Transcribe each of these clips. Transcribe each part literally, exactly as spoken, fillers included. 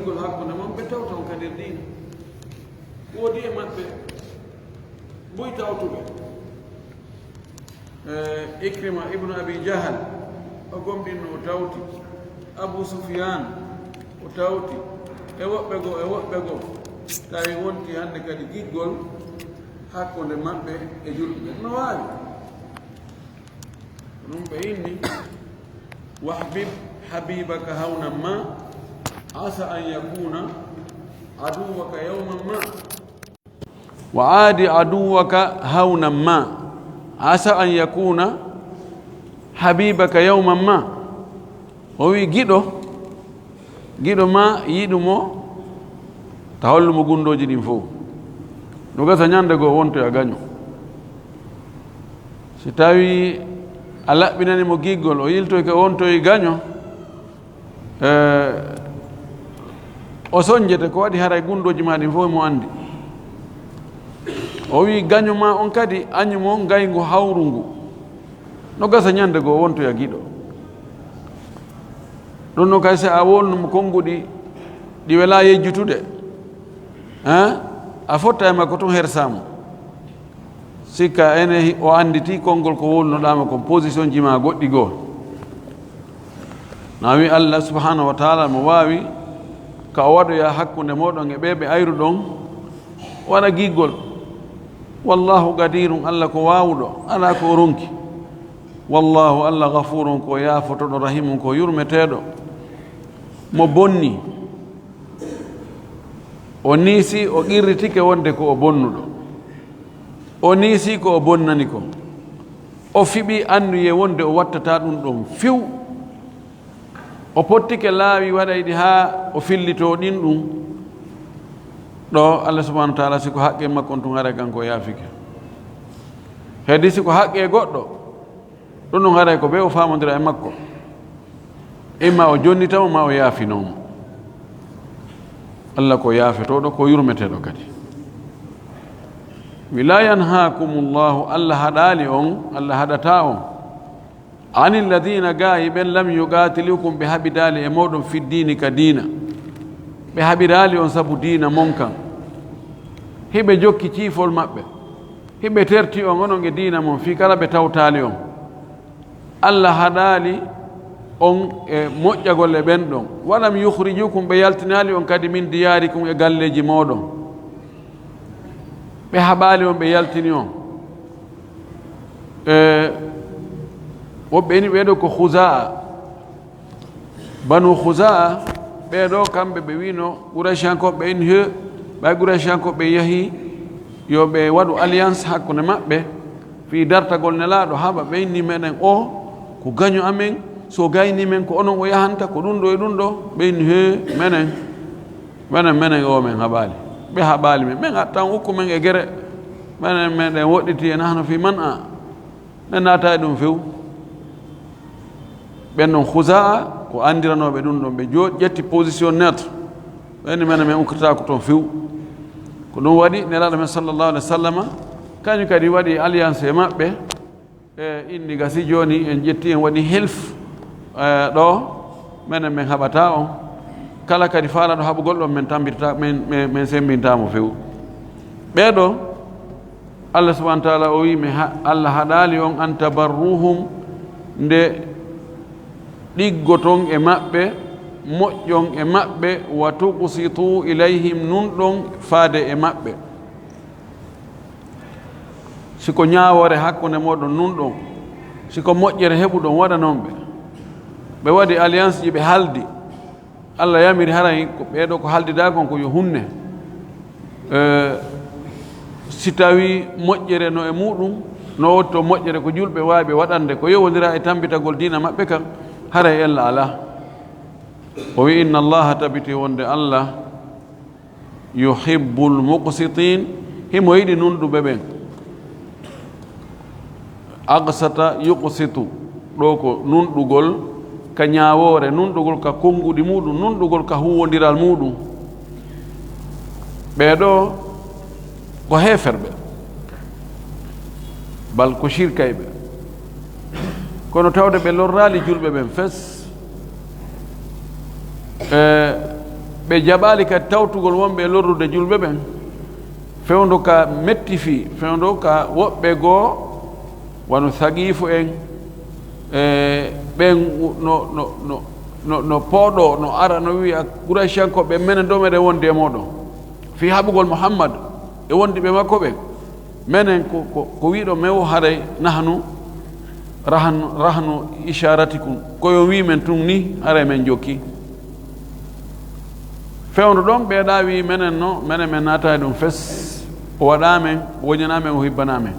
Gol hakkunde mon, ɓe tawta on kadi e diina. Woodi e maɓɓe buy tawtuɓe. Eh, Ikrima ibnu Abi Jahal, o gomɗinno, o tawti. Abu Sufyan, o tawti. E woɓɓe goo, e woɓɓe goo. Tawi wonti hannde kadi giggol hakkunde maɓɓe e julɓe ɓen. No waawi. Ko ɗum ɓe inni, "Wahbib habibaka hawnan ma, asa an yakuna aduwaka yawman ma." Wa aadi aduwaka hawnan ma, asa an yakuna habibaka yawman ma. O wi, giɗo, giɗo ma, yiɗu mo, ta hollu mo gundooji ɗin fow. No gasa ñande goo wontoya gaño. Si tawi a laɓɓinani mo giggol, o yiltoyke, o wontoyi gaño, eh, o soñjete ko waɗi, haray gundooji ma ɗin fow mo andi. O wi, gaño ma on kadi, añu mo ngayngu hawru ngu. No gasa ñande goo wontoya giɗo. Ɗum no kay, si a wonnu mo konnguɗi ɗi welaa yejjutude, hein? A fotta e makko tun, hersaa mo. Sikka ene hi-, o annditi konngol ko wonnoɗaa mo kon, position ji ma goɗɗi goo. Na wi Allah subhanahu wa taala mo waawi ka o waɗoya hakkunde mooɗon e ɓee ɓe ayruɗon waɗa giggol. Wallahu qadirun, Allah ko waawuɗo, alaa ko o ronki. Wallahu, Allah, ghafurun, ko yaafotoɗo, rahimun, ko yurmeteeɗo, mo bonni. O niisi, o qirritike wonde ko o bonnuɗo. O niisi ko o bonnani kon. O fiɓi annduye wonde o wattataa ɗum ɗon few. O pottike laawi waɗayɗi haa o fillitoo ɗin ɗum. Ɗo Allah subhanahu wa taala, si ko haqqe makko on tun, haray kanko o yaafike. Hedi si ko haqqe goɗɗo, ɗum ɗum haray ko ɓe o faamondira e makko. Imma o jonnita mo, ma o yaafinoo mo. Allah ko yaafetooɗo, ko yurmeteeɗo kadi. Wi, "La yanhaakumullahu", Allah haɗaali on, Allah haɗataa on. "Anil ladina", gaayi ɓen, "lam yuqatilukum", ɓe haɓidaali e mooɗon, "fid dini", ka diina. Ɓe haɓiraali on sabu diina mon kan. Hiɓe jokki ciifol maɓɓe. Hiɓe terti on, onon e diina mon, fii kala ɓe tawtaali on. Allah haɗaali on e moƴƴagol e ɓen ɗon. "Walam yukhrijukum", ɓe yaltinaali on kadi, "min diyarikum", e galleeji mooɗon. Ɓe haɓaali on, ɓe yaltini on. E woɓɓe ini ɓee ɗoo ko Khuzaa. Banu Khuzaa, ɓee ɗoo kamɓe ɓe wiino Qurayshankooɓe, ɓe inni, he, ɓay Qurayshankooɓe yahi yo ɓe waɗu alliance hakkunde maɓɓe fii dartagol Nelaaɗo, haɓa ɓe inni, "Meɗen oo ko gaño amen, so gayni men ko onon o yahanta, ko ɗum ɗoo e ɗum ɗoo." Ɓe inni, "He, menen, menen, menen oo men haɓaali. Ɓe haɓaali men. Men atta on, ukku men e gere. Menen, meɗen woɗɗiti, e nahnu fi man a." Ɓe naata e ɗum few. Ɓen ɗon Khuzaa, ko anndiranooɓe ɗum ɗon, ɓe jo-, ƴetti position neutre. Ɓe inni, "Menen, men ukkitaako ton few." Ko ɗum waɗi Nelaaɗo men sallallahu alaihi wa sallama, kañum kadi waɗi alliance e maɓɓe. E inni, gasi jooni en ƴetti, en waɗi hilf, e, ɗo, menen, men haɓataa on. Kala kadi faalaaɗo haɓugol ɗon, men tambitata, men, men, men semmbintaa mo few. Ɓee ɗoo, Allah subhanahu wa taala o wi, mi ha-, Allah haɗaali on an tabarruhum, nde ɗiggoton e maɓɓe, moƴƴon e maɓɓe, wa tuqsitu ilayhim, nunɗon faade e maɓɓe. Si ko ñaawoore hakkunde mooɗon, nunɗon. Si ko moƴƴere heɓuɗon, waɗanon ɓe. Ɓe waɗi alliance ji, ɓe haldi. Allah yamiri haray ko ɓee ɗoo ko haldidaa kon ko yo hunne. Eh, si tawii moƴƴere no e muuɗum, no wotto moƴƴere ko julɓe waawi ɓe waɗande, ko yowondira e tambitagol diina maɓɓe kan, haray ella alaa. O wi, "Inna Allaha", tabiti wonde Allah, "yuhibbul muqsitin", himo yiɗi nunɗuɓe ɓen. Aqsata yuqsitu, ɗo ko nunɗugol ka ñaawoore, nunɗugol ka konnguɗi muuɗum, nunɗugol ka huuwondiral muuɗum. Ɓee ɗoo ko heeferɓe, bal ko shirkayɓe. Kono tawde ɓe lorraali julɓe ɓen fes. E, Ɓe jaɓaali kadi tawtugol wonɓe e lorrude julɓe ɓen. Fewndo ka metti fii, fewndo ka woɓɓe goo, wano Saqiifu en, e ɓen no, no, no, no, no pooɗoo, no ara, no wi'a, Qurayshiyankooɓe, menen ɗoo meɗen wondi e mooɗon. Fii haɓugol Muhammad e wondiɓe makko ɓen. Menen ko, ko, ko wi'ɗon men o, haray nahnu rahnu, rahnu isharatikum. Ko yo wi'i men tun ni, haray men jokki. Fewndo ɗon, ɓeeɗa wi'i menen no, menen men naataali ɗum fes. O waɗaa men, o woñanaa men, o hibbanaa men.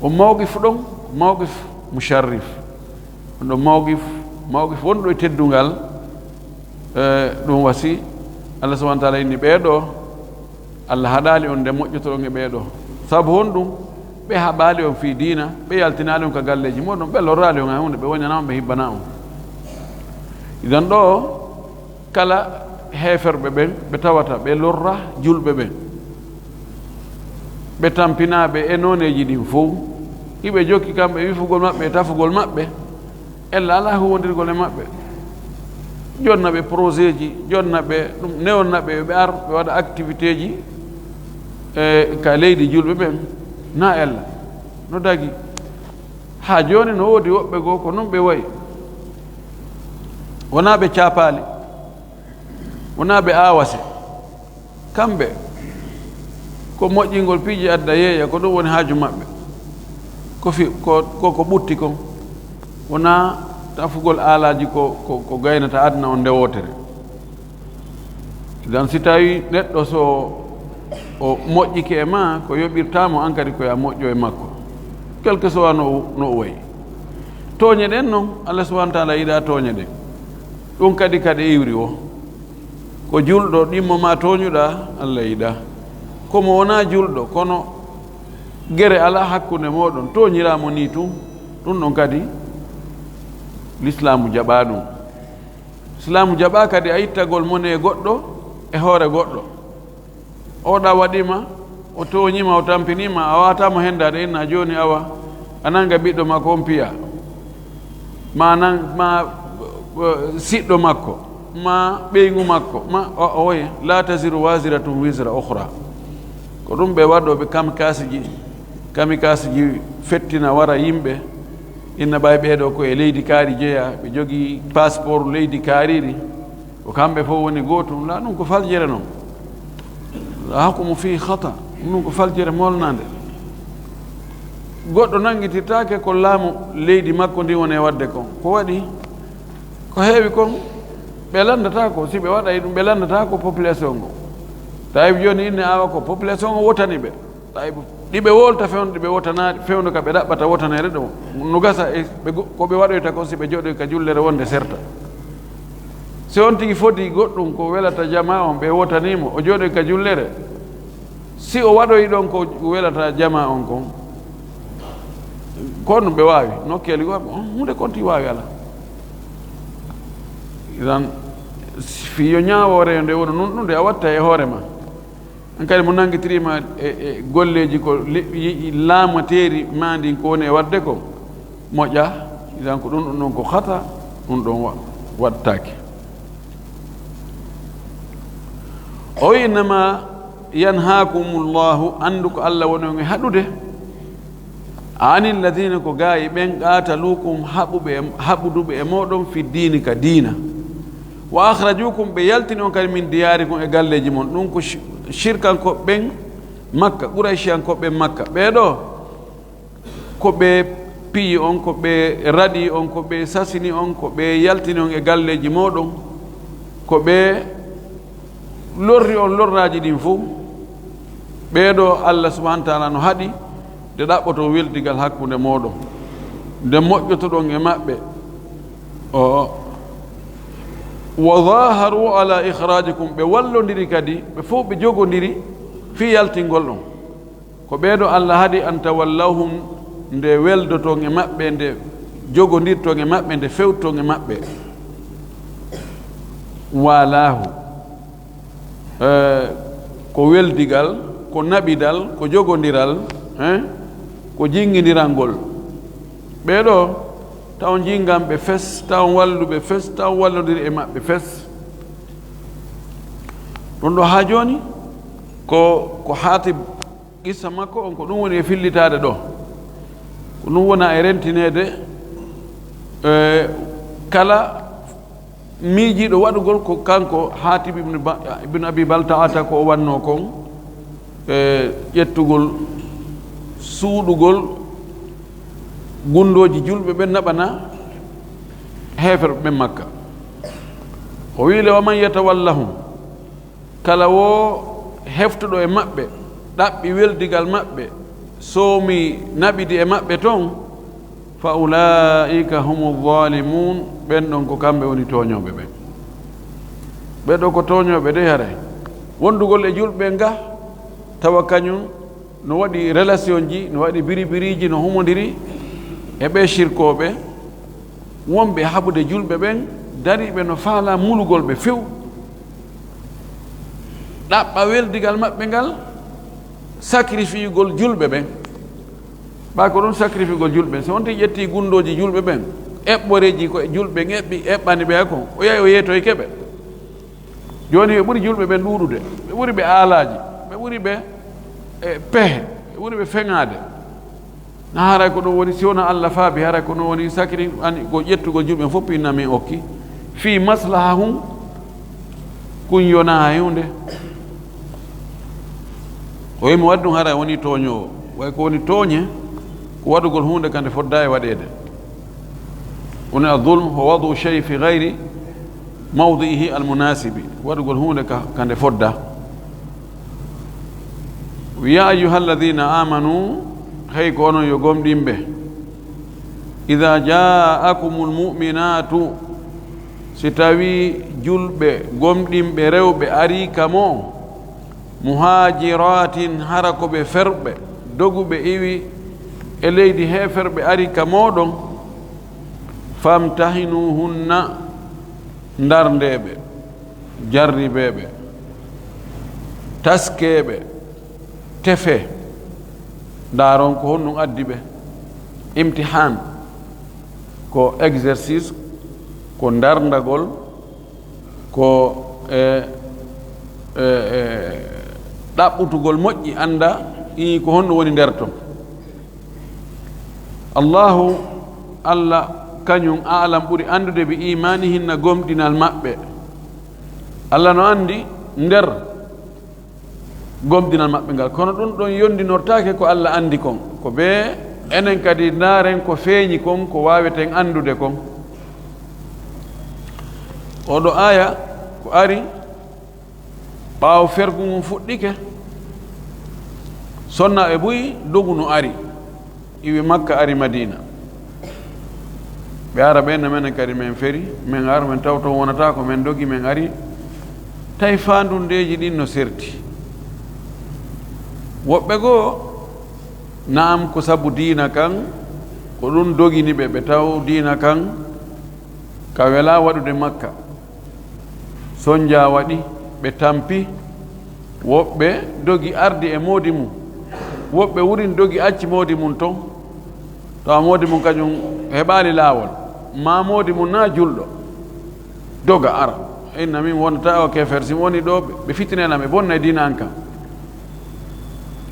O mawqif ɗon, mawqif musharrif. On ɗon mawqif, mawqif wonɗo e teddungal, e, ɗum wasi Allah subhanahu wa ta'ala inni ɓee ɗoo, Allah haɗaali on nde moƴƴotoɗon e ɓee ɗoo. Sabu honɗum? Ɓe haɓaali on fii diina, ɓe yaltinaali on ka galleeji mooɗon, ɓe lorraali on e huunde, ɓe woñanaa on, ɓe hibbanaa on. Idan ɗoo, kala heeferɓe ɓen, ɓe tawata ɓe lorra julɓe ɓen, ɓe tampinaa ɓe e nooneeji ɗin fow, hiɓe jokki kamɓe wifugol maɓɓe e tafugol maɓɓe, ella alaa huuwondirgol e maɓɓe, jonna ɓe projet ji, jonna ɓe ɗum, newna ɓe yo ɓe ar, ɓe waɗa activité ji, e, ka leydi julɓe ɓen, na ella. No dagi. Haa jooni no woodi woɓɓe goo ko non ɓe wayi. Wonaa ɓe caapaali, wonaa ɓe aawase. Kamɓe, ko moƴƴingol piiji adda yeeya, ko ɗum woni haaju maɓɓe. Ko fi-, ko, ko, ko ɓutti kon. Wonaa tafugol aalaaji ko, ko, ko gaynata aduna on nde wootere. Idan si tawi neɗɗo so o moƴƴike e ma, ko yoɓirtaa mo an kadi ko ya moƴƴo e makko. Quel que soit no, no o wayi. Tooñe ɗen non, Allah subhanahu wa ta'ala yiɗaa tooñe ɗen. Ɗum kadi kadi iwri o. Ko julɗo ɗimmo ma tooñuɗaa, Allah yiɗaa. Ko mo wonaa julɗo, kono gere alaa hakkunde mooɗon, tooñiraa mo nii tun, ɗum ɗon kadi Lislaamu jaɓaa ɗum. Lislaamu jaɓaa kadi a ittagol mone goɗɗo e hoore goɗɗo. Oɗa waɗi ma, o tooñi ma, o tampini ma, a waawataa mo henndaade, inna jooni awa, a nannga ɓiɗɗo makko on piya. Ma nan-, ma, eh, siɗɗo makko, ma ɓeyngu makko, ma, o, o, oye, "La taziru waziratun wizra ukhra." Ko ɗum ɓe waɗooɓe kamikaasiji, kamikaasiji fettina wara yimɓe, inna ɓay ɓee ɗoo ko e leydi kaari jeyaa, ɓe jogii passeport leydi kaariri. Ko kamɓe fof woni gootum, la ɗum ko faljere noon. La hukmu fii khata, ɗum ko faljere molnaande. Goɗɗo nanngitirtaake ko laamu leydi makko ndi woni e waɗde kon. Ko waɗi, ko heewi kon, ɓe lanndataa ko, si ɓe waɗay ɗum, ɓe lanndataa ko population ngo. Tawi jooni inne awa ko population o wotani ɓe. Tawi ɗi ɓe wolta fewndo, ɗi ɓe wotanaɗi fewndo ka ɓe ɗaɓɓata wotaneede ɗo. No gasa e ɓe go-, ko ɓe waɗoyta kon si ɓe jooɗoy ka jullere wonde serta. Si on tigi fodi goɗɗum ko welata jamaa on, ɓe wotanii mo, o jooɗoy ka jullere. Si o waɗoyi ɗon ko welata jamaa on kon, ko ɗum ɓe waawi, nokkeeli goo, on huunde kon ti waawi alaa. Idan, fii yo ñaawoore nde woni nun, ɗum nde a watta e hoore ma. An kadi mo nanngitiriima e, e golleeji ko le-, yi-, yi-, laamateeri maa ndin ko woni e waɗde ko moƴƴa, idan ko ɗum ɗum ɗon ko khata, ɗum ɗon wa-, waɗtaake. O innama yanhaakumullahu, anndu ko Allah woni on e haɗude, anil ladina, ko gaa e ɓen, qatalukum, haɓuɓe e, haɓuduɓe e mooɗon, fi diini, ka diina, wa akhrajukum, ɓe yaltini on kadi, min diyaarikum, e galleeji mon. Ɗum ko shi-, shirkankooɓe ɓen Makka, Qurayshiyankooɓe ɓen Makka. Ɓee ɗoo, ko ɓe piyi on, ko ɓe raɗi on, ko ɓe sasini on, ko ɓe yaltini on e galleeji mooɗon, ko ɓe lorri on lorraaji ɗin fof. Ɓee ɗoo, Allah subhanahu wa ta'ala no haɗi nde ɗaɓɓoton weldigal hakkunde mooɗon, nde moƴƴotoɗon e maɓɓe. O, wa zaharu ala ikhrajikum, ɓe wallondiri kadi, ɓe fof ɓe jogondiri fii yaltingol ɗon. Ko ɓee ɗoo Allah haɗi an tawallawhum, nde weldoton e maɓɓe, nde jogondirton e maɓɓe, nde fewton e maɓɓe. Walaahu. Eh, ko weldigal, ko naɓidal, ko jogondiral, eh, ko jingindirangol. Ɓee ɗoo, taw jinganɓe fes, taw walluɓe fes, taw wallondiri e maɓɓe fes. Ɗum ɗo haa jooni ko, ko Haatib, qissa makko on, ko ɗum woni e fillitaade ɗo. Ko ɗum wona e rentineede, e, kala miijiiɗo waɗugol ko kanko Haatib ibn Ba-, ibn Abi Baltaata ko o wannoo kon, e, ƴettugol, suuɗugol gundooji julɓe ɓen naɓana heeferɓe ɓen Makka. O wi'i le, "Wa man yatawallahum," kala wo heftuɗo e maɓɓe, ɗaɓɓi weldigal maɓɓe, soomi naɓidi e maɓɓe ton, "fa ulaa'ika humu zaalimuun," ɓen ɗon ko kamɓe woni tooñooɓe ɓen. Ɓe ɗo ko tooñooɓe dey haray. Wondugol e julɓe nga, tawa kañum no waɗi relation ji, no waɗi biribiriiji, no humondiri e ɓe shirkooɓe, wonɓe haɓude julɓe ɓen, dariiɓe no faalaa mulugol ɓe few, ɗaɓɓa weldigal maɓɓe ngal, sacrifiugol julɓe ɓen. Ɓa ko ɗum sacrifiugol julɓe ɓen. So on tigi ƴetti gundooji julɓe ɓen, eɓɓoreeji ko e julɓe ɓen eɓɓi, eɓɓani ɓe kon, o yahi o yeetoyke ɓe. Jooni ɓe ɓuri julɓe ɓen ɗuuɗude, ɓe ɓuri ɓe aalaaji, ɓe ɓuri ɓe, e, pehe, ɓe ɓuri ɓe feŋaade. Na haray ko ɗum woni, si wona Allah faabi, haray ko ɗum woni sakiri, ani ko ƴettugol julɓe fof inna min okki. Fii maslaha hum, kun yona hay hunde. O yimo waɗi ɗum haray woni tooñoowo. Way ko woni tooñe, ko waɗugol huunde ka nde fodda e waɗeede. Woni al-zulm, huwa wadu shay fi ghayri mawdi'ihi al-munasibi. Waɗugol huunde ka, ka nde fodda. Ya ayyuha alladhina amanu, hey ko onon yo gomɗinɓe. Idha ja'akumul mu'minatu, si tawi julɓe gomɗinɓe rewɓe ari ka mo, muhajiratin, hara ko ɓe ferɓe, doguɓe iwi e leydi heeferɓe ari ka mooɗon, famtahinuhunna, ndarndeeɓe, jarribeeɓe, taskeeɓe, tefe, ndaaron ko honɗum addi ɓe. Imtihan ko exercice, ko ndarndagol, ko e, e, e, ɗaɓɓutugol moƴƴi, annda ii ko honɗum woni nder ton. Allahu, Allah, kañum aalam ɓuri anndude bi imaanihinna gomɗinal maɓɓe. Allah no anndi nder gomɗinal maɓɓe ngal, kono ɗum ɗon yondinortaake ko Allah anndi kon. Ko bee enen kadi ndaaren ko feeñi kon, ko waaweten anndude kon. Oɗo aaya ko ari ɓaawo fergu ngun fuɗɗike, sonnaaɓe buy dogu no ari, iwi Makka, ari Madiina. Ɓe ara ɓe, no menen kadi men feri, men ar, men taw toon wonata ko men dogi, men ari, tawi faandundeeji ɗin no serti. Woɓɓe goo, naam, ko sabu diina kan, ko ɗum dogini ɓe, ɓe taw diina kan ka welaa waɗude Makka. Sonja waɗi, ɓe tampi, woɓɓe dogi ardi e moodi mum, woɓɓe wurin dogi acci moodi mum ton, tawa moodi mum kañum heɓaali laawol, maa moodi mum na julɗo, doga ara, inna min wonata o kefer, si mi woni ɗo, ɓe fitinay lan, ɓe bonnay diina an kan.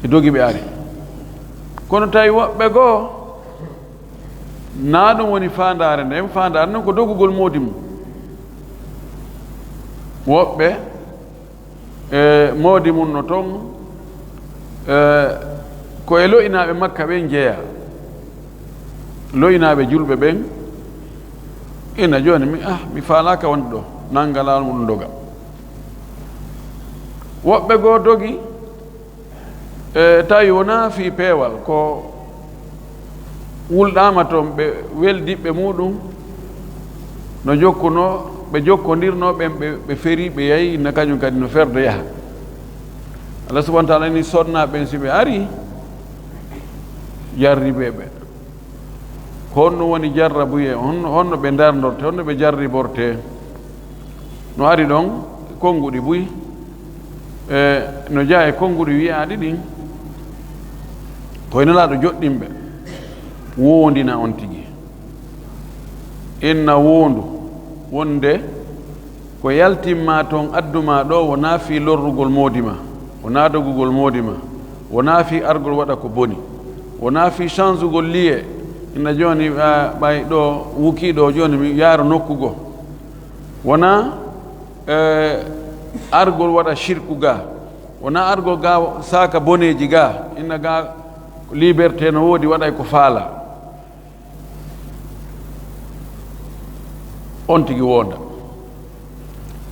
Ɓe dogi ɓe ari. Kono tawi woɓɓe goo, na ɗum woni faandaare nden, faandaare nden ko dogugol moodi mum. Woɓɓe, e, moodi mum no ton, e, ko e lo'inaaɓe Makka ɓen jeyaa. Lo'inaaɓe julɓe ɓen, ina jooni mi, ah, mi faalaaka wonde ɗo, nannga laawol muɗum doga. Woɓɓe goo dogi, e, tawi wonaa fii peewal, ko wulɗaama toon, ɓe weldiɓɓe muuɗum no jokkunoo, ɓe jokkondirnoo ɓen, ɓe, ɓe feri, ɓe yahi, na kañum kadi no ferda yaha. Allah subhanahu wa taala ni sonnaaɓe ɓen, si ɓe ari, jarribee ɓe. Ko honno woni jarrabuyee? Honno, honno ɓe ndarndortee? Honno ɓe jarribortee? No ari ɗon konnguɗi buy, e no jeyaa e konnguɗi wi'aaɗi ɗin, ko e Nelaaɗo joɗɗinɓe, woondina on tigi. Inna woondu wonde Ko yaltin ma toon addu ma ɗo, wonaa fii lorrugol moodi ma, wonaa dogugol moodi ma, wonaa fii argol waɗa ko boni, wonaa fii sansugol liye. Inna jooni, a, ɓay ɗo wukii ɗo jooni, mi yaaro nokku goo. Wonaa, e, argol waɗa sirku gaa, wonaa argol gaa saaka boneeji gaa, inna gaa liberté no woodi, waɗay ko faalaa. On tigi woonda.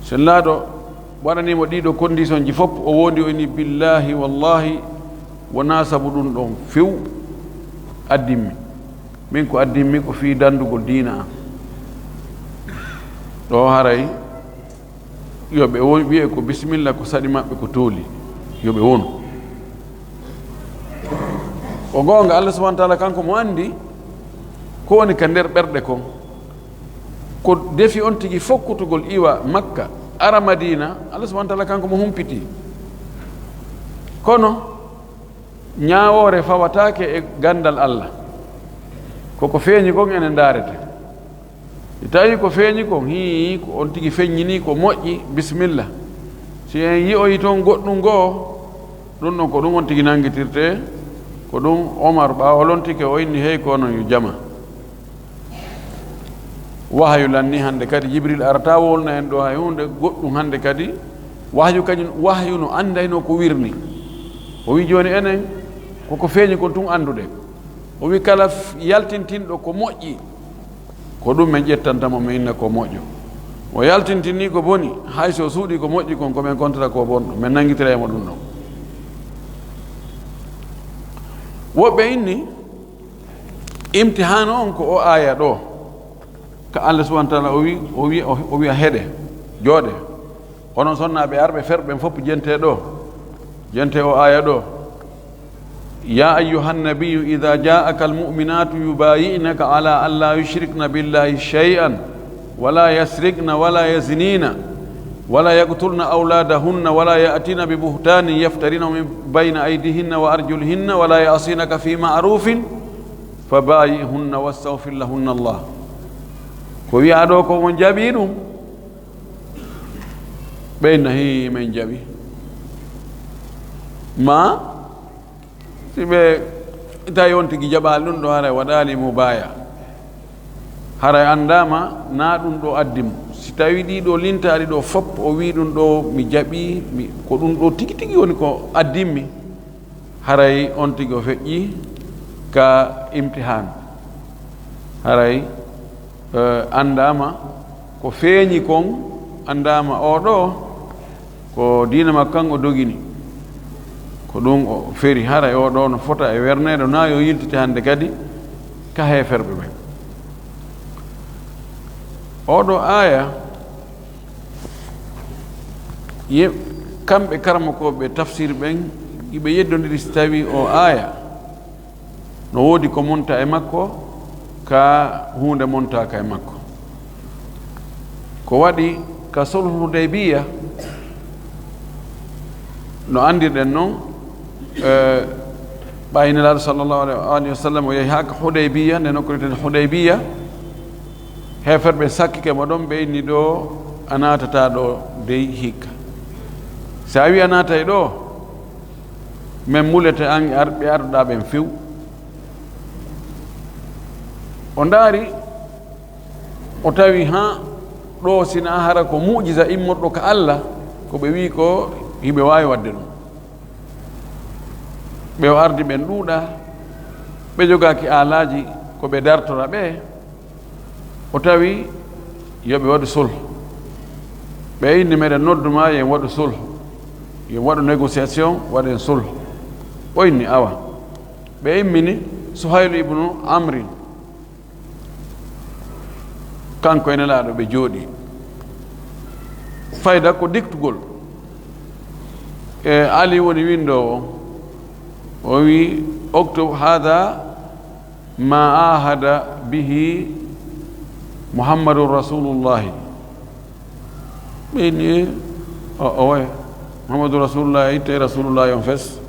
Sellaaɗo waɗanii mo ɗiiɗo condition ji fof, o woondi, o inni, "Billaahi, wallaahi, wonaa sabu ɗum ɗoon few addimmi. Min ko addimmi ko fii danndugol diina am." Ɗo haray yo ɓe won, wi'e ko bisimilla, ko saɗi maɓɓe ko tooli, yo ɓe wonu. Ko goonga, Allah subhanahu wa taala kanko mo anndi ko woni ka nder ɓerɗe kon. Ko defi on tigi fokkutugol iwa Makka, ara Madina, Allah subhanahu wa taala kanko mo humpiti. Kono ñaawoore fawataake e ganndal Allah. Ko ko feeñi kon enen ndaarete. Si tawii ko feeñi kon, hii, ko on tigi feññinii ko moƴƴi, bisimilla. Si en yi'oyi toon goɗɗum goo, ɗum ɗon ko ɗum on tigi nanngitirtee. Ko ɗum Omar, ɓaawo lontike, o inni, "Hey, ko onon yo jama." Wahayu lanni hannde kadi, Jibril arata wolna en ɗo hay huunde, goɗɗum hannde kadi. Wahyu kañum, wahyu no anndayno ko wirni. O wi jooni enen, ko ko feeñi kon tun annduɗen. O wi kala f-, yaltintinɗo ko moƴƴi, ko ɗum min ƴettanta mo, min inna ko moƴƴo. O yaltintinii ko boni, hay so o suuɗii ko moƴƴi kon, ko min kontata ko bonɗo, min nanngitira e mo ɗum ɗon. Woɓɓe inni, imtihaanu on ko o aaya ɗo, ka Allah subhanahu wa taala o wi, o wi, o, o wi'a, "Heɗe, jooɗe." Onon sonnaaɓe arɓe ferɓe ɓen fof jente ɗo, jente o aaya ɗo. يا أيها النبي إذا جاءك المؤمنات يبايعنك على أن لا يشركن بالله شيئا ولا يسرقن ولا يزنين ولا يقتلن أولادهن ولا يأتين ببهتان يفترينه من بين أيديهن وأرجلهن ولا يعصينك في معروف فبايعهن واستغفر لهن الله. Ko wi'aa ɗo ko on jaɓii ɗum? Ɓe inna, "Hii, min jaɓi." Ma si ɓe tawi on tigi jaɓaali ɗum ɗo, haray waɗaali mubaaya. Haray anndaama na ɗum ɗo addi mo. Si tawi ɗii ɗo lintaaɗi ɗo fof, o wii ɗum ɗo, "Mi jaɓi, mi, ko ɗum ɗo tigi tigi woni ko addimmi." Haray on tigi o feƴƴi ka imtihaan. Haray, eh, anndaama ko feeñi kon, anndaama oo ɗoo ko diina makko kan o dogini. Ko ɗum o feri. Haray oo ɗoo no fota e werneede, na yo yiltite hannde kadi ka heeferɓe ɓen. Oo ɗoo aaya, Ye-, kamɓe karamokooɓe tafsir ɓen, iɓe yeddondiri si tawii oo aaya no woodi ko monta e makko, ka huunde montaaka e makko. Ko waɗi ka sulhu Hudaybiya, no anndirɗen non, eh, ɓay Nelaaɗo sallallahu alaihi wa alihi wa sallam o yehi haa ka Hudaybiya, nde nokkuure wiyetee Hudaybiya, heeferɓe sakkike mo ɗon, ɓe inni ɗo a naatataa ɗo dey hikka. Si a wii a naatay ɗo, min mulete an e ar-, ɓe arduɗaa ɓen few. O ndaari, o tawi haa ɗo, si na hara ko mu'jiza immorɗo ka Allah, ko ɓe wii ko hiɓe waawi waɗde ɗum. Ɓe o ardi ɓen ɗuuɗaa, ɓe jogaaki aalaaji ko ɓe dartora ɓe. O tawi yo ɓe waɗu sulh. Ɓe inni, "Meɗen noddu ma, yo en waɗu sulh. Yo en waɗu négociation, waɗen sulh." O inni, "Awa." Ɓe immini Suhaylu ibnu Amrin. Kanko e Nelaaɗo ɓe jooɗii. Fayda ko diktugol. E Ali woni winndoowo. O wi, "Uktub hada ma ahada bihi Muhammadun Rasulullahi." Ɓe inni, "O, owe, Muhammadu Rasulullahi, itte Rasulullahi on fes.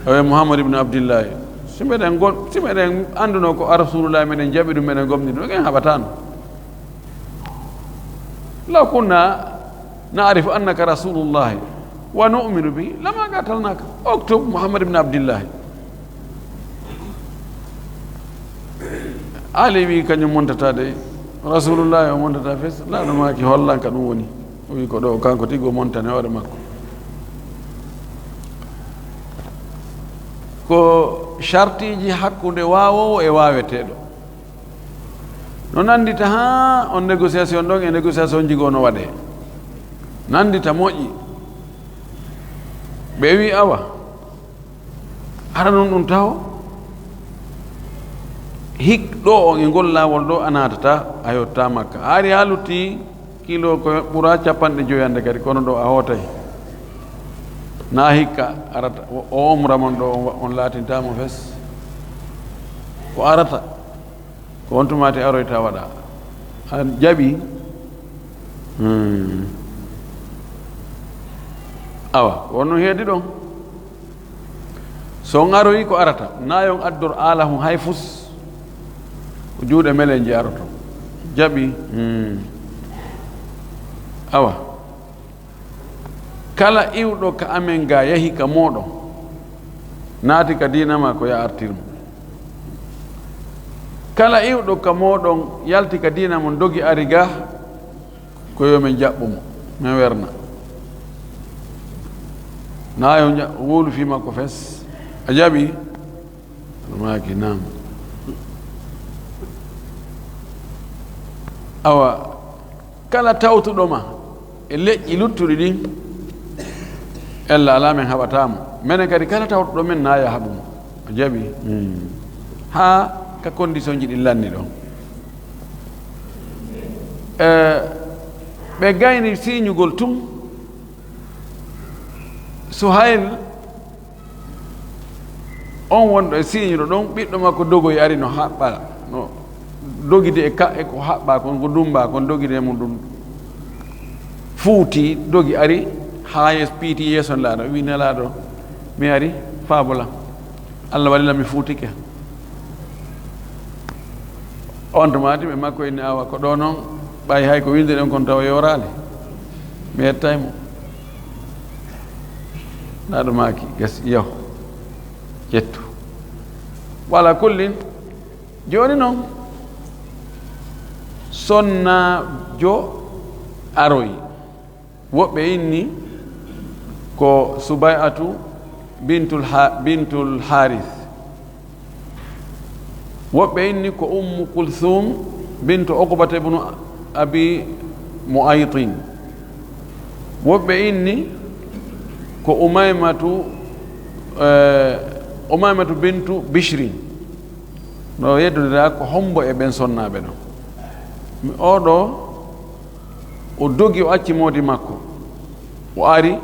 Owe, Muhammad ibn Abdillahi. Si meɗen gon-, si meɗen annduno ko a Rasulullahi, meɗen jaɓi ɗum, meɗen gomni ɗum, en haɓataano." لو كنا نعرف أنك رسول الله ونؤمن به لما قاتلناك. اكتب محمد بن عبد الله. Ali wi kañum montata de, Rasulullah o montata fes. Laɗo maaki hollanka ɗum woni. O wi ko ɗo kanko tigi o montani hoore makko. Ko shartiji hakkunde wawowo e waweteɗo. No nandita ha on négociation ɗon e négociation jigo no waɗe. Nandita moƴƴi. Ɓe wi awa. Hara noon ɗum taho? Hik ɗo on e ngol laawol ɗo a naatata, a yotta Makka. A ari ha lutti kilo ko ɓura capanɗe joyi hannde kadi, kono ɗo a hootay. Na hikka arata, o, o omra mon ɗo, on wa-, on laatinta mo fes. Ko arata, ko on tumaati aroyta waɗa. A jaɓi? Hmm. Awa, ko on no heedi ɗon. So on aroyi ko arata, na yon addor aalahun hay fus. Ko juuɗe melen je aroto. Jaɓi? Hmm. Awa. Kala iwɗo ka amen ga yahi ka mooɗon, naati ka diina ma ko ya artir mo. Kala iwɗo ka mooɗon yalti ka diina mon dogi ari ga, ko yo min jaɓɓu mo, min werna. Na yo ña-, wowlu fii makko fes. A jaɓi? Maaki, naam. Awa, kala tawtuɗo ma e leƴƴi luttuɗi ɗin, ella alaa men haɓataa mo. Menen kadi kala tawtuɗo men na ya haɓu mo. A jaɓi? Hmm. Haa ka condition ji ɗin lanni ɗon. Eh, ɓe gayni siiñugol tun. Suhayl, on wonɗo e siiñuɗo ɗon, ɓiɗɗo makko dogoyi ari no haɓɓa, no dogide e ka, e ko haɓɓa kon, ko dumba kon, dogide e mum ɗum fuuti, dogi ari, haa yeeso, piiti yeeso Nelaaɗo, wi, "Nelaaɗo, mi ari, faabo lan. Allah waɗi lan mi fuutike." On tuma tigi ɓe makko inni, "Awa, ko ɗo noon, ɓay hay ko winnde ɗen kon tawa yoraali. Mi yettay mo." Nelaaɗo maaki, "Gas, yo, ƴettu." Wala kullin, jooni noon, sonnaajo aroyi. Woɓɓe inni ko Subay'atu bintul Ha-, bintul Haris. Woɓɓe inni ko Ummu Kulthum bintu Uqbata ibnu Abi Mu'aytin. Woɓɓe inni ko Umaymatu, eh, Umaymatu bintu Bishrin. No yeddondira ko hombo e ɓen sonnaaɓe ɗon. Mi oɗo O dogi, o acci moodi makko. O ari,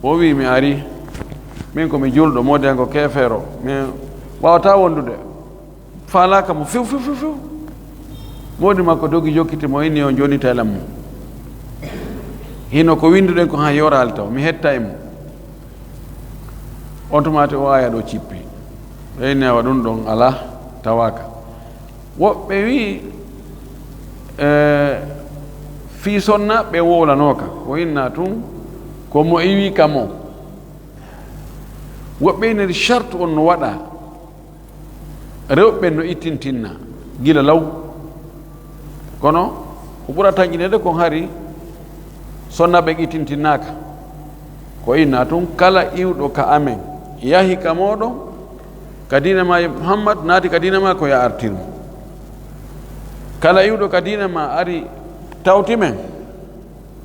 o wi, "Mi ari. Min ko mi julɗo, moodi an ko keefeero. Min waawataa wondude." Faalaaka mo few, few, few, few. Moodi makko dogi, jokkiti mo, inni, "On jooni taylan mo. Hino ko winnduɗen ko han yoraali taw, mi hetta e mo." On tumaati o aya ɗo cippi. Ɓe inni, "Awa ɗum ɗon alaa, tawaaka." Woɓɓe wi, eh, fii sonna ɓe wowlanooka, ko inna tun, ko mo iwi ka mo. Woɓɓe iniri shartu on no waɗa, rewɓe no ittintinna gila law. Kono ko ɓura tanƴineede kon hari sonna ɓen ittintinnaaka. Ko inna tun, kala iwɗo ka amen yahi ka mooɗon, ka diina ma, Muhammad naati ka diina ma, ko ya artir mo. Kala iwɗo ka diina ma ari tawti men,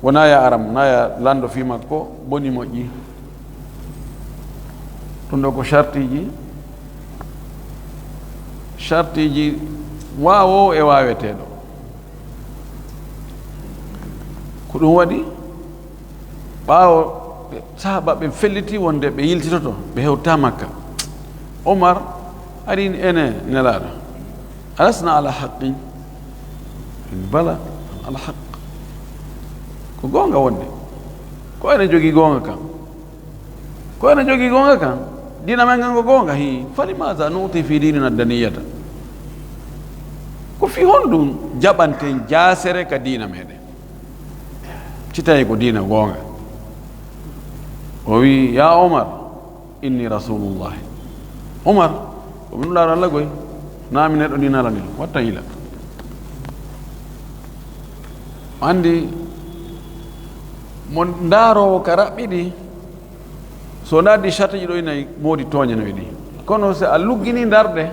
wona ya aram, na ya lando fii makko, boni moƴƴi. Ɗum ɗo ko shartiji, shartiji waawowo e waaweteeɗo. Ko ɗum waɗi, ɓaawo ɓe, sahaba ɓen felliti wonde ɓe yiltitoto, ɓe hewta Makka. Omar ari, "Ene, Nelaaɗo, alasna ala haqqin?" Bala, ala haqq. Ko goonga wonde. Ko ene jogii goonga kan. Ko ene jogii goonga kan. Diina men ngan ko goonga, hi. Falimaza nu'ti fi dinina daniyata? Ko fii honɗum jaɓanten jaasere ka diina meɗen? Si tawi ko diina goonga, o wi, "Ya Omar, inni rasulullahi." Omar, ko mi nulaaɗo Allah goy, naa mi neɗɗo ni nalani ɗum. Watta yila. Anndi, mo ndaaroowo ka raɓɓiɗi, so ndaardi shartiiji ɗo ina moodi tooñanoy ɗi. Kono so a luggini ndarɗe,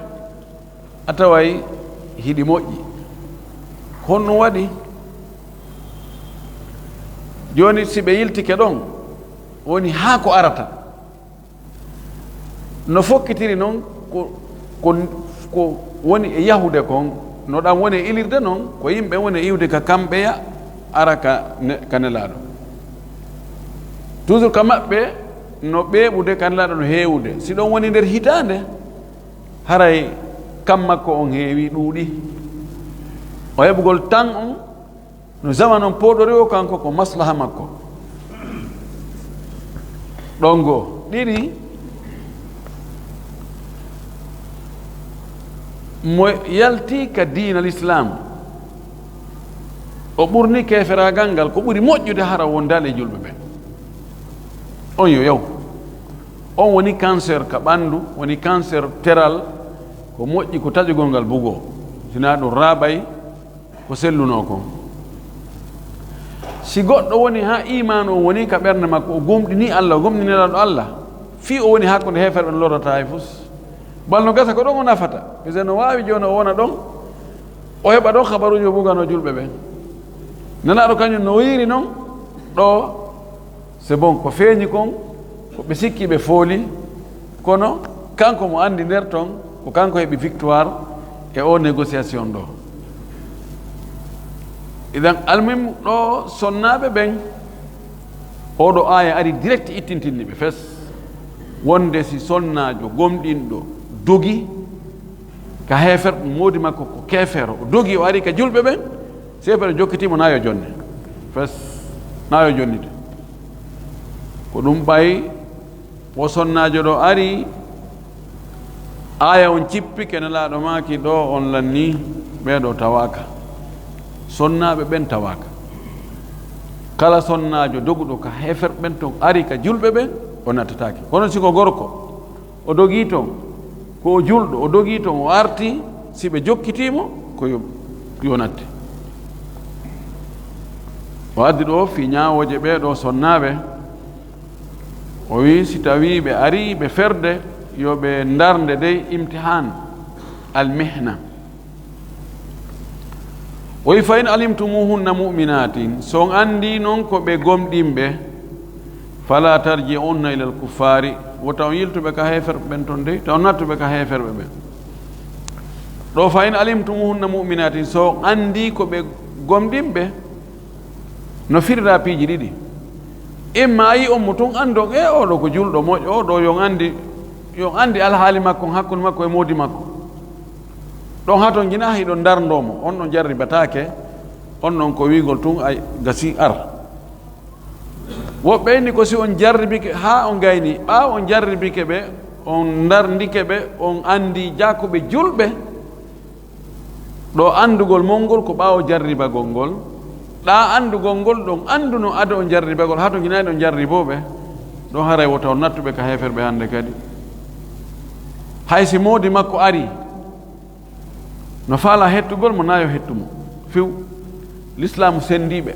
a taway hiɗi moƴƴi. Honno waɗi? Jooni, si ɓe yiltike ɗon, woni haa ko arata. No fokkitiri noon ko, ko, ko woni e yahude kon, no ɗam woni e ilirde noon, ko yimɓe woni e iwde ka kamɓeya, ara ka ne-, ka Nelaaɗo. Toujours ka maɓɓe no ɓeeɓude, ka Nelaaɗo no heewude. Si ɗon woni nder hitaande, haray kam makko on heewi, ɗuuɗi. O heɓugol tan on, no zaman on pooɗori o, kanko ko maslaha makko. Ɗon goo. Ɗiɗi, mo yalti ka diina Lislaam, o ɓurni keeferaagal ngal ko ɓuri moƴƴude hara wondaali e julɓe ɓen. On yo yaw. On woni cancer ka ɓanndu, woni cancer teral, ko moƴƴi ko taƴugol ngal bugoo. Sinaa ɗum raaɓay ko sellunoo kon. Si goɗɗo woni haa iimaanu on woni ka ɓernde makko, o gomɗinii Allah, o gomɗinii Nelaaɗo Allah, fii o woni hakkunde heeferɓe no lorrata hay fus. Bal no gasa ko ɗon o nafata. Parce que no waawi jooni o wona ɗon, o heɓa ɗon habaruuji o buganoo julɓe ɓen. Nelaaɗo kañum no wiiri non ɗo, c'est bon, ko feeñi kon, ko ɓe sikki ɓe fooli, kono kanko mo anndi nder ton, ko kanko heɓi victoire e o négociation ɗo. Idan, almuhim ɗo sonnaaɓe ɓen, oɗo aaya ari direct ittintinni ɓe fes. Wonde si sonnaajo gomɗinɗo dogi ka heefer, moodi makko ko keefeero, o dogi o ari ka julɓe ɓen, si heefer jokkitiimo, naa yo jonne. Fes, naa yo jonnite. Ko ɗum ɓay o sonnaajo ɗo ari, aaya on cippike, Nelaaɗo maaki, ɗo on lanni, ɓee ɗo tawaaka. Sonnaaɓe ɓen tawaaka. Kala sonnaajo doguɗo ka heefer ɓen ton ari ka julɓe ɓen, o nattataake. Kono si ko gorko, o dogii ton, ko o julɗo, o dogii ton, o arti, si ɓe jokkitiimo, ko yo, yo natte. O addi ɗo fii ñaawooje ɓee ɗo sonnaaɓe. O wi'i, si tawii ɓe arii ɓe ferde, yo ɓe ndarnde dey imtihaan, al mihna. O wi'i, "Fa in alimtumuhunna mu'minatin", so on anndii non ko ɓe gomɗinɓe, "fala tarji'unna ilal kuffaari", wota on yiltu ɓe ka heeferɓe ɓen ton dey, ta on nattu ɓe ka heeferɓe ɓen. Ɗo, "fa in alimtumuhunna mu'minatin", so on anndii ko ɓe gomɗinɓe, no firira piiji ɗiɗi. Imma a yi'on mo tun, anndon, e, oo ɗo ko julɗo moƴƴo, oo ɗo yo on anndi, yo on anndi alhaali makko, hakkunde makko e moodi makko. Ɗon haa ton njina, hiɗon ndarndoo mo, on ɗon jarribataake, on ɗon ko wi'ugol tun, "Ay, gasi, ar." Woɓɓe inni ko si on jarribike haa on gayni, ɓaawo on jarribike ɓe, on ndarndike ɓe, on anndi jaakuɓe julɓe, ɗo anndugol mon ngol ko ɓaawo jarribagol ngol. Ɗaa anndugol ngol ɗon annduno ado on jarribagol, haa to njinayɗon jarribooɓe, ɗon haray wota on nattuɓe ka heeferɓe hannde kadi. Hay si moodi makko ari, no faala hettugol mo, naa yo hettu mo. Few, Lislaamu senndiiɓe.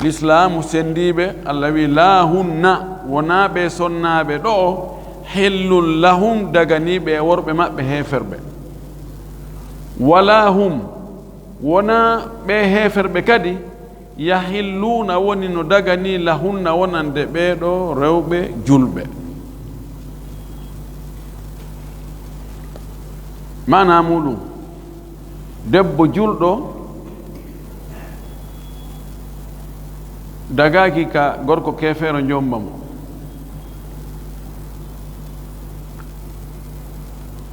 Lislaamu senndiiɓe, Allah wi'i, "Laa hunna", wonaa ɓe sonnaaɓe ɗo'o, "hillun lahum", daganiiɓe e worɓe maɓɓe heeferɓe. "Walaa hum", wonaa ɓe heeferɓe kadi, "yahilluuna", woni no daganii, "lahunna", wonande ɓee ɗo rewɓe julɓe. Maanaa muuɗum, debbo julɗo dagaaki ka gorko keefeero jommba mo.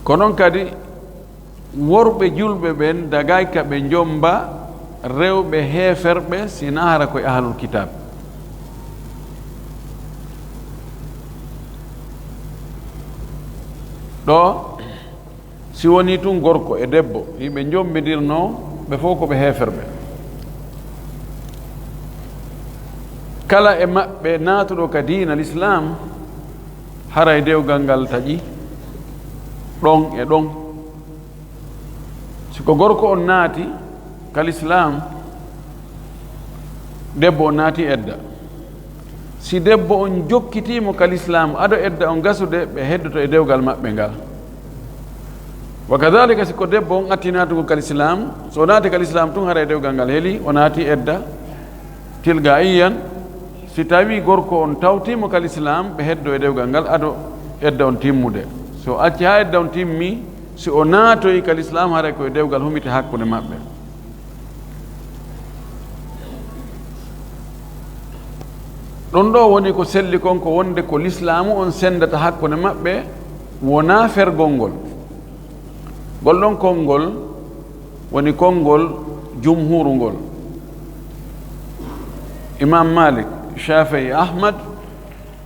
Ko non kadi worɓe julɓe ɓen dagaaki ka ɓe jommba rewɓe heeferɓe, si naa hara ko e ahlul kitaab. Ɗo, si wonii tun gorko e debbo, hiɓe jommbidirnoo, ɓe fow ko ɓe heeferɓe. Kala e maɓɓe naatuɗo ka diina Lislaam, haray dewgal ngal taƴi ɗon e ɗon. Si ko gorko on naati ka Lislaam, debbo on naati edda. Si debbo on jokkitii mo ka Lislaam ado edda on gasude, ɓe heddoto e dewgal maɓɓe ngal. Wa kadhalika, si ko debbo on atti naatugol ka Lislaam, so o naati ka Lislaam tun, haray dewgal ngal heli, o naati edda. Tilgaiyan, si tawii gorko on tawtii mo ka Lislaam, ɓe heddo e dewgal ngal ado edda on timmude. Si o acci haa edda on timmi, si o naatoyi ka Lislaam, haray ko e dewgal humiti hakkunde maɓɓe. Ɗon ɗoo woni ko selli kon, ko wonde ko Lislaamu on senndata hakkunde maɓɓe, wonaa fergol ngol. Ngol ɗon konngol woni konngol jumhuuru ngol. Imam Malik, Shafi'i, Ahmad,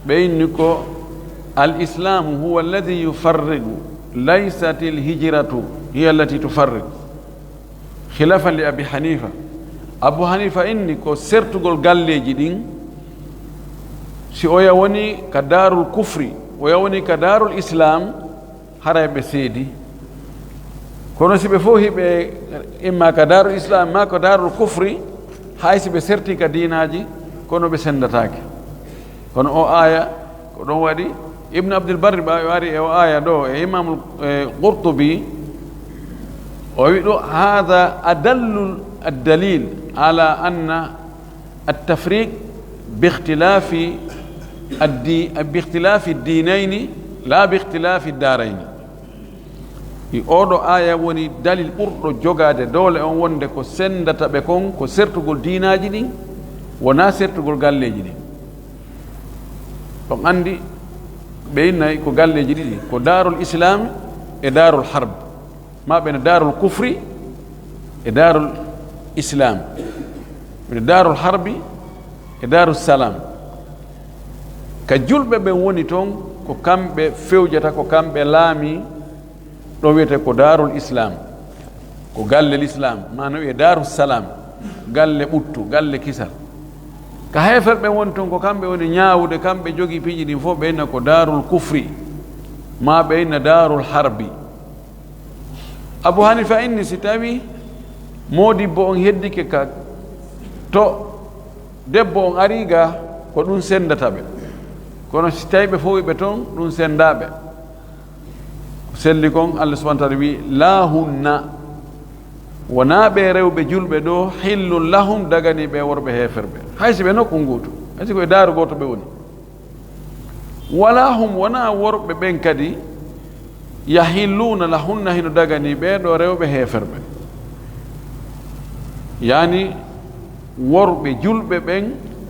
ɓe inni ko, "Al Islamu huwa alladhi yufarriqu, laysat al hijratu hiya allati tufarriqu." Khilafan li Abi Hanifa. Abu Hanifa inni ko sertugol galleeji ɗin, si oya woni ka daarul kufri, oya woni ka daarul Islam, haray ɓe seedi. Kono si ɓe fof hiɓe imma ka daarul Islam, ma ko daarul kufri, hay si ɓe serti ka diinaaji, kono ɓe senndataake. Kono o aaya, ko ɗon waɗi Ibn Abdul Barri ɓa o ari e o aaya ɗo, e Imamul, e Qurtubi, o wi ɗo, "Hadha adallu ad-dalil ala anna at-tafriq bi ikhtilafi ad-di-, bi ikhtilafi ad-dinaini la bi ikhtilafi ad-daraini." I oɗo aaya woni dalil ɓurɗo jogaade doole on wonde ko senndata ɓe kon ko sertugol diinaaji ɗin, wonaa sertugol galleeji ɗin. On anndi ɓe innay ko galleeji ɗiɗi, ko daarul Islam e daarul harb, ma ɓe no daarul kufri e daarul Islam, ɓe no daarul harbi e daarul salam. Ka julɓe ɓen woni ton, ko kamɓe fewjata, ko kamɓe laami, ɗo wiyete ko daarul Islam, ko galle Lislaam, maana wiyee daaru salaam, galle ɓuttu, galle kisal. Ka heeferɓe woni ton, ko kamɓe woni ñaawude, kamɓe jogii piiji ɗin fof, ɓe inna ko daarul kufri, maa ɓe inna daarul harbi. Abu Hanifa inni si tawi moodibbo on heddike ka to debbo on ari ga, ko ɗum senndata ɓe. Kono si tawi ɓe fowi ɓe ton, ɗum senndaa ɓe. Ko selli kon, Allah subhanahu wa taala wi, "Laa hunna", wonaa ɓe rewɓe julɓe ɗo, "hillun lahum", daganii ɓe worɓe heeferɓe. Hay si ɓe nokku nguutu, hay si ko e daaru gooto ɓe woni. "Walaa hum", wonaa worɓe ɓen kadi, "yahilluuna lahunna", hino daganii ɓee ɗo rewɓe heeferɓe. Yaani, worɓe julɓe ɓen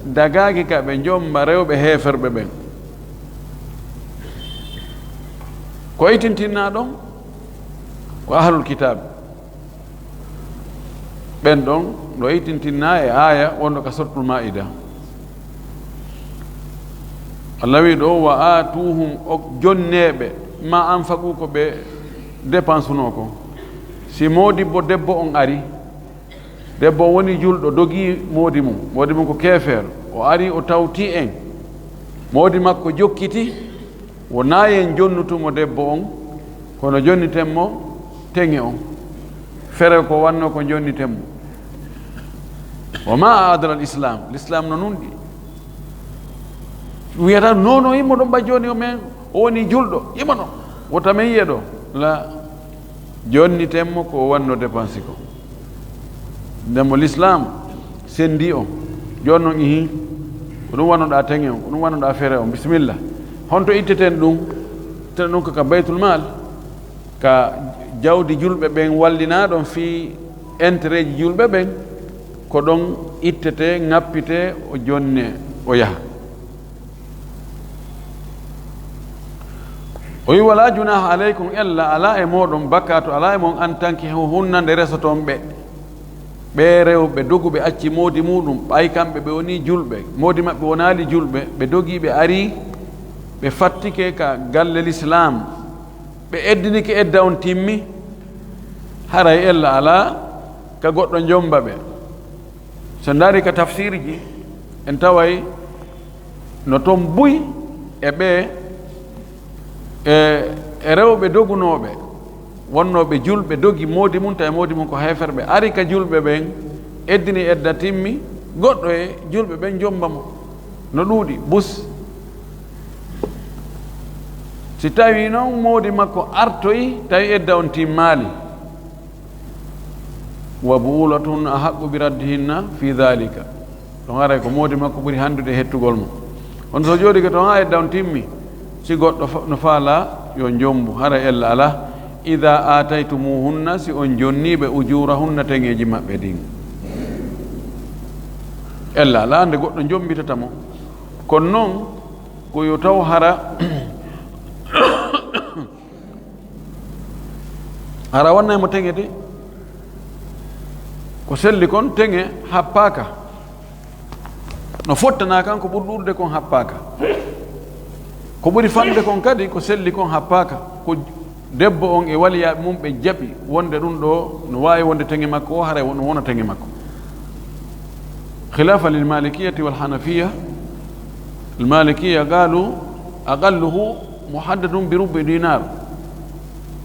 dagaaki ka ɓe jomba rewɓe heeferɓe ɓen. Ko itintinnaa ɗon? Ko ahlul kitaab. Ɓen ɗon no itintinnaa e aaya wonɗo ka Suratul Maa'ida. Allah wi ɗo, "Wa aatuhum", o jonneeɓe, "ma anfaqu", ko ɓe dépensunoo ko. Si moodibbo debbo on ari, debbo on woni julɗo, dogii moodi mum, moodi mum ko keefeero, o ari, o tawti en, moodi makko jokkiti, wonaa en jonnutu mo debbo on, kono jonniten mo teŋe on. Fere ko wanno ko jonniten mo. "Wa ma a'dala al-Islam", Lislaam no nunɗi. Wiyata, "Non, non, immo ɗon ɓa jooni, o men, o woni julɗo, immo ɗon. Wota men yi'e ɗo." La, jonniten mo ko o wanno dépense ko. Nden mo Lislaam senndi on. Jooni non, ihi, ko ɗum wannoɗaa teŋe on, ko ɗum wannoɗaa fere on. Bisimilla. Honto itteten ɗum? Itteten ɗum ko ka Baytul Maal, ka jawdi julɓe ɓen wallinaa ɗon fii intérêt ji julɓe ɓen. Ko ɗon ittete, ŋappite, o jonne, o yaha. O wi, "Wala junaha alaykum", ella alaa e mooɗon, bakkaatu alaa e mon, "an tankihu hunna", nde resoton ɓe. Ɓee rewɓe doguɓe acci moodi muuɗum, ɓay kamɓe ɓe wonii julɓe, moodi maɓɓe wonaali julɓe, ɓe dogii ɓe arii, ɓe fattike ka galle Lislaam, ɓe eddinike edda on timmi, haray ella alaa ka goɗɗo jomba ɓe. So ndaari ka tafsiirji, en taway No toon buy e ɓe, e, e rewɓe dogunooɓe, wonnooɓe julɓe, dogi moodi mum, tawi moodi mum ko heeferɓe, ari ka julɓe ɓen, eddini edda timmi, goɗɗo e julɓe ɓen jomba mo. No ɗuuɗi, bus. Si tawii noon moodi makko artoyi, tawi edda on timmaali, wa bu'ulatuhunna ahaqqu bi raddihinna fi dhalika. Ɗon haray ko moodi makko ɓuri handude e hettugol mo. Kono so jooɗike toon haa edda on timmi, si goɗɗo fa-, no faalaa, yo jombu, haray ella alaa. Idha aataytumuhunna, si on jonnii ɓe, ujurahunna, teŋeeji maɓɓe ɗin. Ella alaa nde goɗɗo jombitata mo. Kono noon, ko yo taw hara Hara wonnay mo teŋe de. Ko selli kon, teŋe happaaka. No fottana kan, ko ɓuri ɗuuɗude kon happaaka. Ko ɓuri fanɗude kon kadi, ko selli kon happaaka. Ko debbo on e waliyaaɓe mum ɓe jaɓi wonde ɗum ɗo no waawi wonde teŋe makko o, haray no wona teŋe makko. Khilafa lil malikiyati wal hanafiya. Al malikiya qalu aqalluhu muhaddadun bi rubu dinar,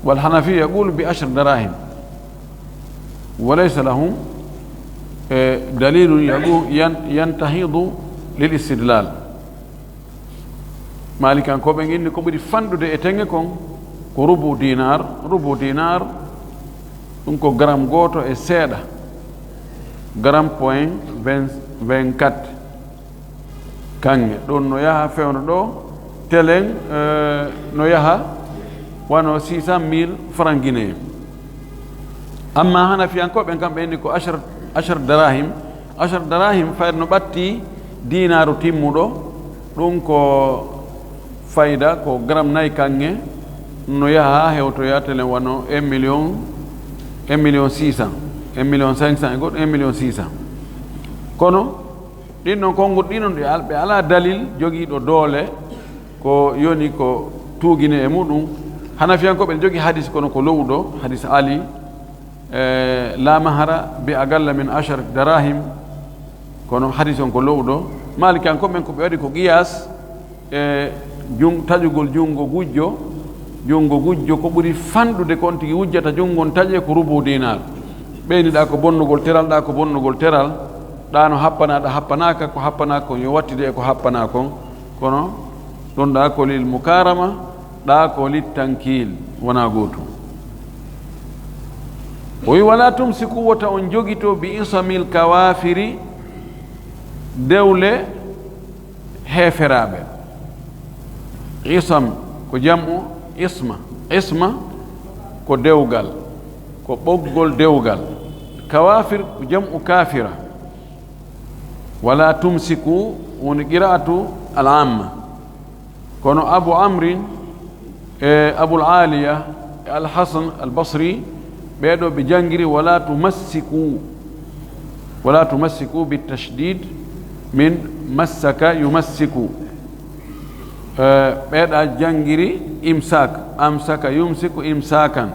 wal hanafiya yaqulu bi ashri darahim, wa laysa lahum, eh, dalilun yaqu-, yan-, yantahidu lil istidlal. Malikankooɓe inni ko ɓuri fanɗude e teŋe kon ko rubu dinar. Rubu dinar, ɗum ko gram gooto e seeɗa, gram point vingt, vingt-quatre. Kaŋŋe ɗum no yaha fewndo ɗo, telen, eh, no yaha wano six cent mille francs guinéens. Amma Hanafiyankooɓe ɓen, kamɓe inni ko ashar, ashar darahim. Ashar darahim fayda no ɓatti dinaaru timmuɗo, ɗum ko fayda ko gram nayi kaŋŋe, no yaha haa hewtoya telen wano un million, un million six cent, un million cinq cent e goɗɗum, un million six cent. Kono ɗin ɗon konguɗi ɗin ɗon ɗi al-, ɓe alaa dalil jogiiɗo doole ko yoni ko tuugine e muɗum. Hanafiyankooɓe ɓe jogi hadis kono ko lowuɗo, hadis Ali, eh, la mahara bi aqalla min ashar darahim. Kono hadis on ko lowuɗo. Malikankooɓe ɓen ko ɓe waɗi ko qiyas e jun-, taƴugol junngo gujjo. Junngo gujjo ko ɓuri fanɗude ko on tigi wujjata junngo on taƴe ko rubu dinar. Ɓeyniɗaa ko bonnugol teral, ɗaa ko bonnugol teral. Ɗaa no happanaa, ɗaa happanaaka, ko happanaaka kon yo wattide e ko happanaa kon. Kono ɗon ɗaa ko lil mukarama, ɗaa ko lit tankil, wonaa gootum. O wi, "Wala tumsiku, wota on jogito, bi isamil kawafiri, dewle heeferaaɓe." Isam ko jam'u isma. Isma ko dewgal, ko ɓoggol dewgal. Kawafir ko jam'u kafira. "Wala tumsiku" woni qira'atu al-amma. Kono Abu Amrin e Abul Aliya e Al Hasan Al Basri, ɓee ɗoo ɓe janngiri "wala tumassiku". "Wala tumassiku" bi tashdid min massaka yumassiku. Eh, ɓee ɗaa janngiri imsak, amsaka yumsiku imsakan.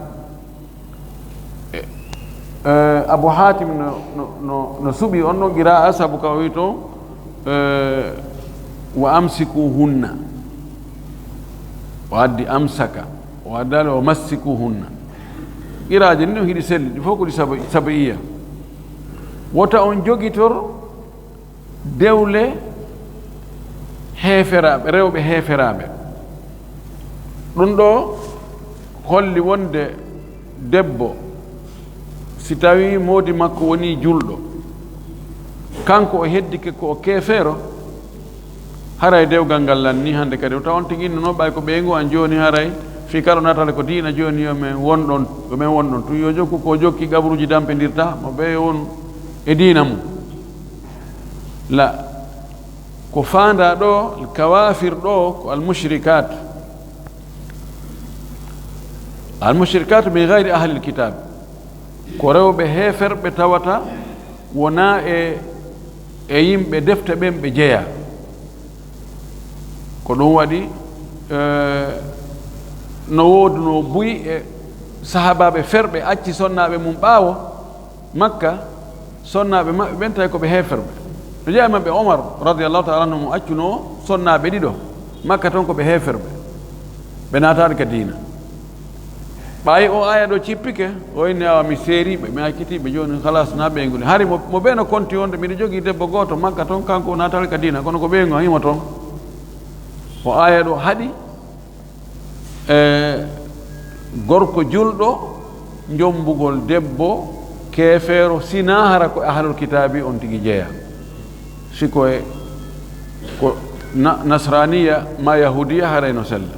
Eh, Abu Hatim no, no, no, no suɓi on ɗon qira'a, sabu ka o wi toon, eh, "wa amsikuhunna." O addi amsaka, o addaali "wa massikuhunna." Qira'aji ɗin ɗon hiɗi selli, ɗi fof ko ɗi saba-, saba'iya. Wota on jogitor dewle heeferaaɓe, rewɓe heeferaaɓe. Ɗum ɗo holli wonde debbo, si tawii moodi makko wonii julɗo, kanko o heddike ko o keefeero, haray dewgal ngal lannii hannde kadi. O tawa on tigi innuno ɓay ko ɓeyngu an jooni, haray fii kala natale ko diina jooni, yo men won ɗon, yo men won ɗon. Tun yo jokku ko jokki, qabruuji dampindirta mo, ɓe yo wonu e diina mum. La, ko faandaa ɗo, kawaafir ɗo, ko almushrikat. Almushrikat min gayri ahlil kitab. Ko rewɓe heeferɓe tawata wonaa e, e yimɓe defte ɓen ɓe jeyaa. Ko ɗum waɗi, eh, no woodunoo buy e sahaabaaɓe ferɓe acci sonnaaɓe mum ɓaawo Makka, sonnaaɓe maɓɓe ɓen tawi ko ɓe heeferɓe. No jeyaa e maɓɓe Omar, radiyallahu ta'ala anhu, mo accunoo sonnaaɓe ɗiɗo, Makka ton ko ɓe heeferɓe, ɓe naataali ka diina. Ɓaayi o aya ɗo cippike, o inni, "Awa mi seeriiɓe, mi accitiiɓe, jooni halas na ɓeyngu ni." Hari mo, mo ɓe no konti wonde, "Miɗo jogii debbo gooto Makka ton, kanko o naataali ka diina, kono ko ɓeyngu himo ton." O aya ɗo haɗi, e, gorko julɗo, jombugol debbo keefeero, sinaa hara ko ahlul kitaabi on tigi jeya. Si ko e, ko na-, nasraniya ma yahudiya, haray no sella.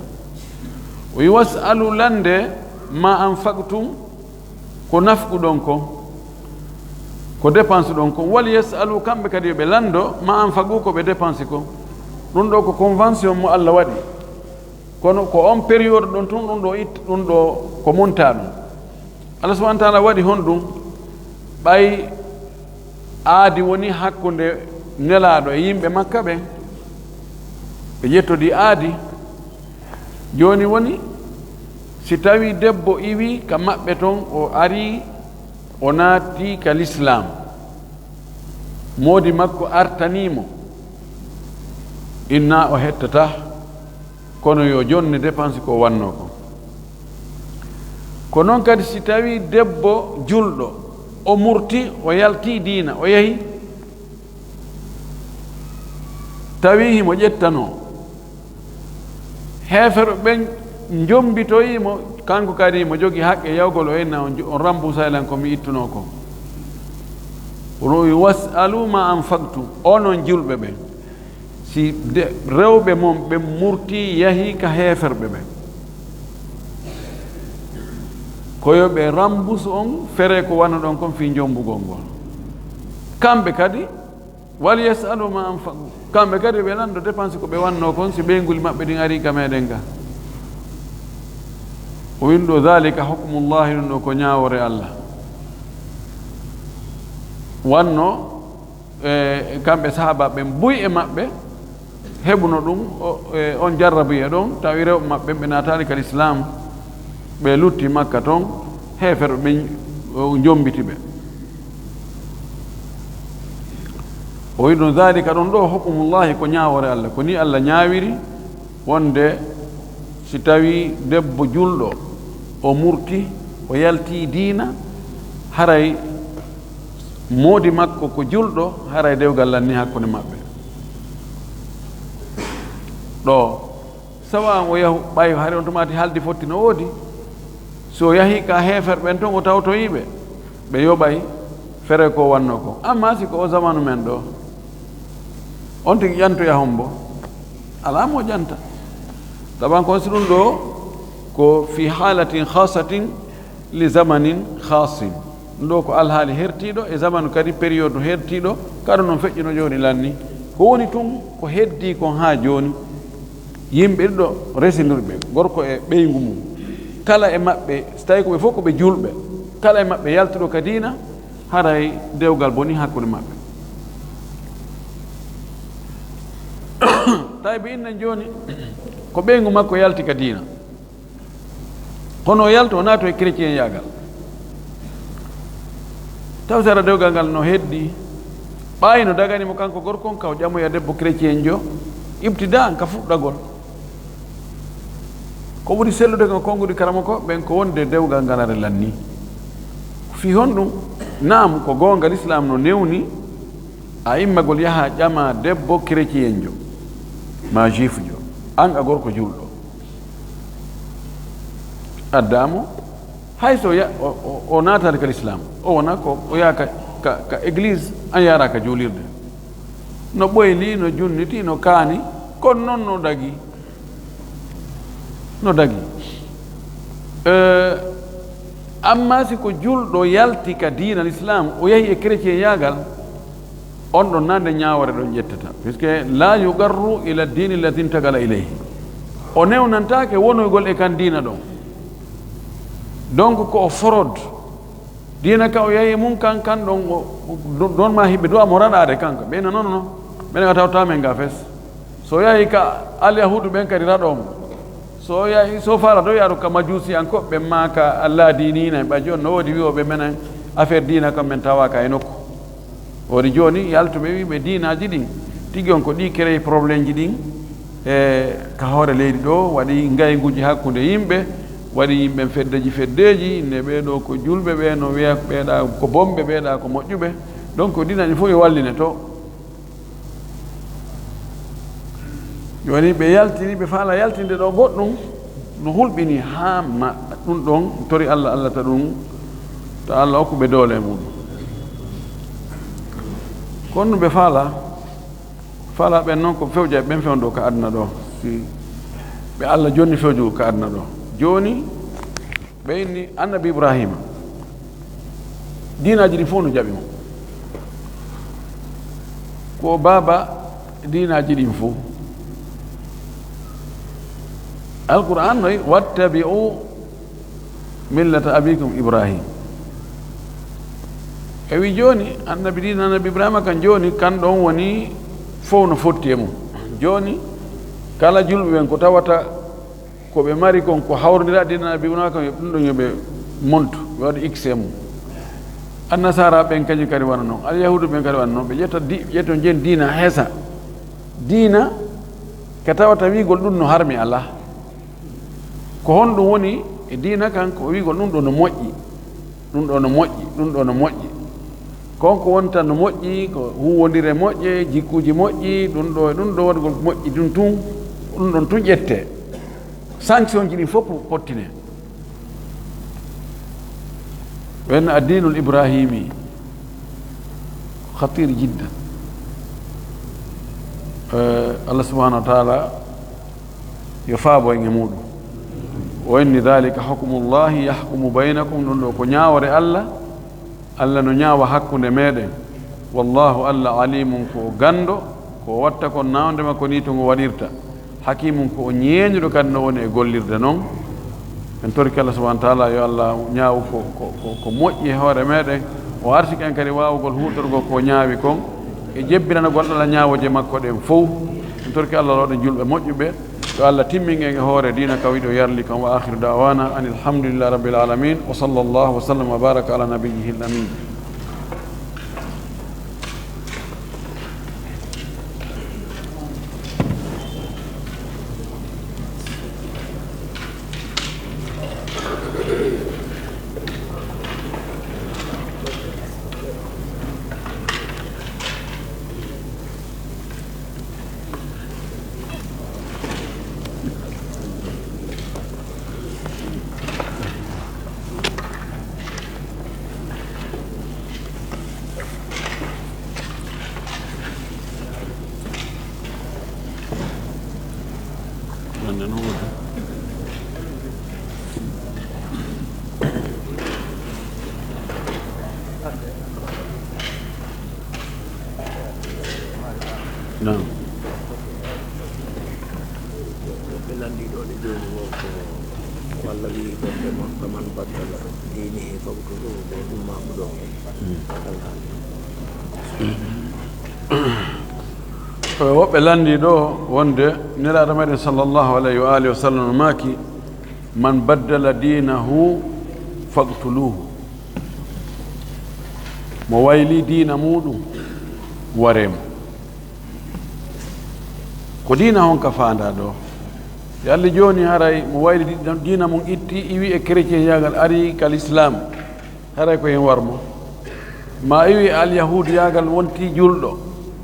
O wi, "Was'alu, lande, ma anfaqtum, ko nafquɗon kon, ko dépense ɗon kon. Wal yas'alu, kamɓe kadi yo ɓe lando, ma anfaqu, ko ɓe dépense kon." Ɗum ɗo ko convention mo Allah waɗi. Kono ko on période ɗon tun, ɗum ɗo it-, ɗum ɗo ko monta ɗum. Allah subhanahu wa ta'ala waɗi honɗum? Ɓay aadi woni hakkunde Nelaaɗo e yimɓe Makka ɓen, ɓe ƴettodii aadi. Jooni woni, si tawii debbo iwii ka maɓɓe ton, o arii, o naati ka lislaam, moodi makko artanii mo, inna o hettataa, kono yo jonne dépense ko o wannoo kon. Ko non kadi si tawii debbo julɗo, o murti, o yaltii diina, o yahi, tawii himo ƴettanoo, heeferɓe ɓen njombitoyii mo, kanko kadi mo jogii haqqe yawgol, o inna on, on remboursay lan ko mi ittunoo kon. Kono o wi, "Was'alu ma anfaqtum", onon julɓe ɓen. Si de-, rewɓe mon ɓen murtii, yahii ka heeferɓe ɓen, ko yo ɓe remboursé on fere ko wannoɗon kon fii jombugol ngol. Kamɓe kadi, "Wal yas'alu ma anfaqu", kamɓe kadi ɓe lando dépense ko ɓe wannoo kon, si ɓeynguuli maɓɓe ɗin arii ka meɗen ga. O winɗo, "Dhalika hukmullahi", ɗum ɗo ko ñaawoore Allah. Wanno, e, kamɓe sahaaba ɓen, buy e maɓɓe heɓuno ɗum, o, e, on jarrabuye ɗon, tawi rewɓe maɓɓe ɓe naataali ka lislaam, ɓe lutti Makka ton, heeferɓe ɓen, o, jombiti ɓe. O wi ɗum, "Dhalika", ɗum ɗo, "hukmullahi", ko ñaawoore Allah, ko ni Allah ñaawiri, wonde si tawii debbo julɗo, o murti, o yaltii diina, haray moodi makko ko julɗo, haray dewgal lannii hakkunde maɓɓe. Ɗo, sawa o yahu, ɓay hari on tumaati haldi fotti no woodi. Si o yahii ka heeferɓe ɓen ton, o tawtoyii ɓe, ɓe yoɓay fere ko wannoo kon. Amma si ko o zamanu men ɗo, on tigi ƴantoya hombo? Alaa mo ƴanta. Taban kon si ɗum ɗo ko fi haalatin khaasatin li zamanin khaasin. Ɗum ɗo ko alhaali hertiiɗo e zamanu kadi, période hertiiɗo, kadi non feƴƴuno jooni lanni. Ko woni tun ko heddii kon haa jooni, yimɓe ɗiɗo resindirɓe, gorko e ɓeyngu mum, kala e maɓɓe, so tawii ko ɓe fof ko ɓe juulɓe, kala e maɓɓe yaltuɗo ka diina, haray dewgal bonii hakkunde maɓɓe. Tawi ɓe innan jooni ko ɓeyngu makko yalti ka diina. Kono o yalto, o naato e chrétien yaagal. Taw sara dewgal ngal no heddi, ɓaayi no dagani mo kanko gorko on, ka o ƴamoya debbo chrétien jo, ibtidaan ka fuɗɗagol. Ko ɓuri sellude ko konguɗi karamoko ɓen ko wonde dewgal ngal are lanni. Fii honɗum? Naam, ko goonga, Lislaam no newni a immagol yaha ƴama debbo chrétien jo, ma juif jo, an a gorko julɗo. Addaamo, hay so ya-, o, o, o naataali ka Lislaam, o wona ko, o yaha ka, ka, ka église, an yaara ka juulirde. No ɓoyli, no junniti, no kaani, kono non no dagi. No dagi. Eh, amma si ko julɗo yalti ka diina Lislaam, o yahi e chrétien yaagal, on ɗon nande ñaawore ɗon ƴettata. Puisque la yugarru ila dini allati intaqala ilayhi. O newnantaake wonugol e kan diina ɗon. Donc ko o forod. Diina ka o yahi mum kan, kan ɗon o, o, ɗon ma hiɓe du'a mo raɗaade kanka. Ɓe na non non. Ɓe na tawta men ga fes. So yahi ka alyahudu ɓen kadi raɗo mo. So yahi, so fara do yaru ka majusi an ko ɓe ma ka Allah diinina, ɓa jon no woodi wi'oɓe menen affaire diina kam men tawa ka e nokku. Woni jooni yaltuɓe wiɓe diinaaji ɗin, tigi on ko ɗi créé problème ji ɗin, E ka hoore leydi ɗo, waɗi ngaynguuji hakkunde yimɓe, waɗi yimɓe feddeji feddeji, ne ɓee ɗo ko julɓe, ɓee no wiya, ɓee ɗa ko bomɓe, ɓee ɗa ko moƴƴuɓe. Donc, diinaaji fof yo walline to. Jooni ɓe yaltini, ɓe faala yaltinde ɗo goɗɗum, no hulɓini haa ma ɗum ɗon, tori Allah, Allah ta ɗum, ta Allah okku ɓe doole mum. Kono ɓe faala, faala ɓen noon ko fewja ɓen fewndo ka aduna ɗo. Si ɓe Allah jonni fewjugol ka aduna ɗo. Jooni, ɓe inni Annabi Ibrahima, diinaaji ɗin fof no jaɓi mo. Ko baaba diinaaji ɗin fof. Alqur'an noy, "Wattabi'u millata abikum Ibrahim." E wi jooni, Annabi diina Annabi Ibrahima kan jooni, kan ɗon woni fof no fotti e mum. Jooni, kala julɓe ɓen ko tawata ko ɓe mari kon ko hawrondira diina Annabi Ibrahima kan, yo ɗum ɗon yo ɓe montu, ɓe waɗa ikse mum. Annasara ɓen kañum kadi wano noon, Alyahuudu ɓen kadi wano noon, ɓe ƴetta di-, ƴetto jeen diina heesa. Diina ka tawata wiigol ɗum no harmi alaa. Ko honɗum woni e diina kan? Ko wiigol ɗum ɗo no moƴƴi, ɗum ɗo no moƴƴi, ɗum ɗo no moƴƴi. Kon ko wonta no moƴƴi, ko huuwondire moƴƴe, jikkuuji moƴƴi, ɗum ɗo e ɗum ɗo waɗugol moƴƴi ɗum tun, ɗum ɗon tun ƴette. Sanction ji ɗin fof pottine. Wen addinul Ibrahimi khatir jiddan. Eh, Allah subhanahu wa ta'ala yo faabo en e muɗum. O inni, "Dhalika hukmullahi yahkumu baynakum", ɗum ɗo ko ñaawore Allah, Allah no ñaawa hakkunde meɗen. Wallahu, Allah, alimun, ko o ganndo, ko o watta kon nawde makko ni to ngo waɗirta. Hakimun, ko o ñeeñuɗo kadi no woni e gollirde non. En torki Allah subhanahu wa ta'ala yo Allah ñaawu ko, ko, ko, ko moƴƴi e hoore meɗen. O arsiki en kadi waawugol huutorgol ko o ñaawi kon e jebbiranagol Allah ñaawooje makko ɗen fow. En torki Allah waɗa en julɓe moƴƴuɓe. Yo Allah timmin en e hoore diina ka wiɗo yarli kan. Wa akhiru da'wana anil hamdulillahi rabbil alamin. Wa sallallahu wa sallam wa baraka ala nabiyyihil amin. Naam. Ɓe lanndii ɗo ɗe jooni o ko, ko Allah wiyi, "Ɓe man, faman baddala diinihi faqtuluhu", ko ɗum maamu ɗo. Hmm. Allah. Eh, woɓɓe lanndii ɗo wonde Nelaaɗo meɗen sallallahu alayhi wa alihi wa sallam maaki, "Man baddala diinahu faqtuluhu." Mo wayli diina muɗum, waree mo. Ko diina honka faandaa ɗo? Yalli jooni haray mo wayli di-, diina mum itti, iwi e chrétienyagal ari ka l'islam, haray ko hen war mo? Ma iwi e alyahuudiyaagal wonti julɗo,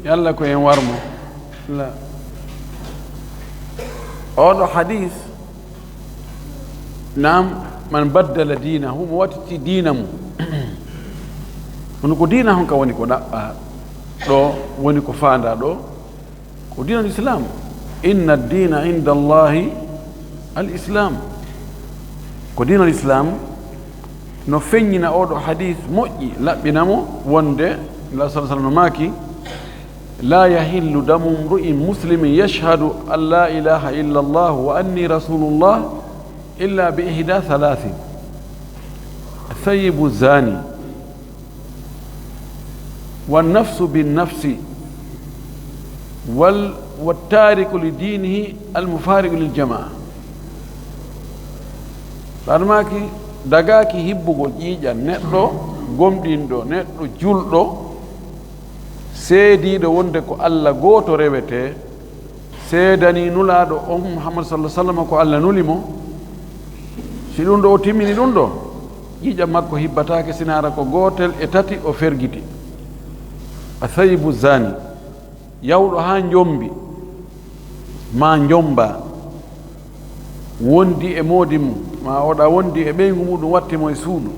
yalla ko hen war mo? La. Oɗo hadis, naam, "Man baddala diinahu", mo wattiti diina mum. Kono ko diina honka woni ko ɗaɓɓaa ɗo, woni ko faandaa ɗo? Ko diinal Islam. "Inna diina inda Allahi al Islam." Ko diinal Islam no feññina oɗo hadis moƴƴi, laɓɓina mo wonde, Nulaaɗo sallallahu alaihi wasallam no maaki, "La yahillu damu mru'in muslimin yashhadu an la ilaha illa Allah wa anni rasulullah illa bi ihda thalathin. Thayyibu zani, wa nafsu bin nafsi, wal, wa tariku li dinihi al mufariqu lil jamaa." Ɗan maaki, dagaaki hibbugol ƴiiƴan neɗɗo gomɗinɗo, neɗɗo julɗo, seediiɗo wonde ko Allah gooto rewetee, seedanii Nulaaɗo on Muhammad sallallahu alaihi wasallam ko Allah nuli mo, si ɗum ɗo o timmini ɗum ɗo, ƴiiƴam makko hibbataake sinaara ko gootel e tati o fergiti. A sayibu zani, yawɗo haa njombi, ma njomba, wondi e moodi mum, ma oɗa wondi e ɓeyngu muɗum watti mo e suudu.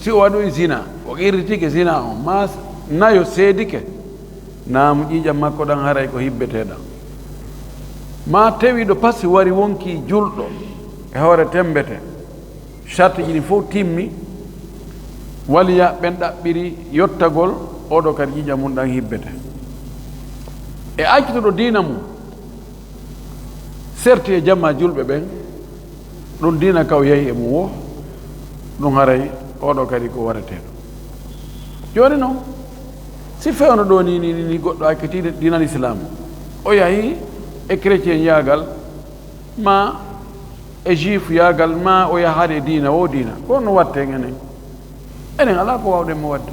Si o waɗoyi zina, o qirritike zina on, ma nayo seedike, naamu ƴiiƴam makko ɗan haray ko hibbeteeɗam. Ma tewiɗo pasi wari wonki julɗo e hoore tembete, sartiji ɗin fof timmi, waliya ɓen ɗaɓɓiri yottagol, oɗo kadi ƴiiƴam mum ɗan hibbete. E accuɗo diina mum, serti e jamaa julɓe ɓen, ɗum diina ka o yehi e mum woo, ɗum haray oɗo kadi ko wareteeɗo. Jooni non, si fewndo ɗo ni, ni, ni, ni goɗɗo acciti diinal Islaam, o yahi e chrétien yaagal, ma e juif yaagal, ma o yahaade e diina woo diina, ko no watte enen? Enen alaa ko waawɗen mo waɗde.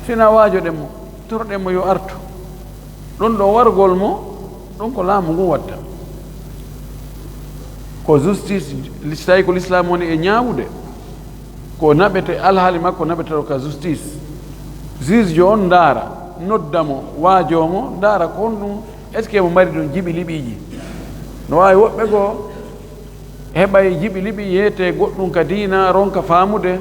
Sina waajoɗen mo, toroɗen mo yo artu. Ɗum ɗo wargol mo, ɗum ko laamu ngun watta. Ko justice, so tawi ko l'islam woni e ñaawude, ko naɓete, alhaali makko naɓete ka justice. Juge jo on ndaara, nodda mo, waajoo mo, ndaara ko honɗum, est-ce que mo mari ɗum jiɓi liɓiiji. No waawi woɓɓe goo, heɓay jiɓi liɓi, yeete goɗɗum ka diina, ronka faamude,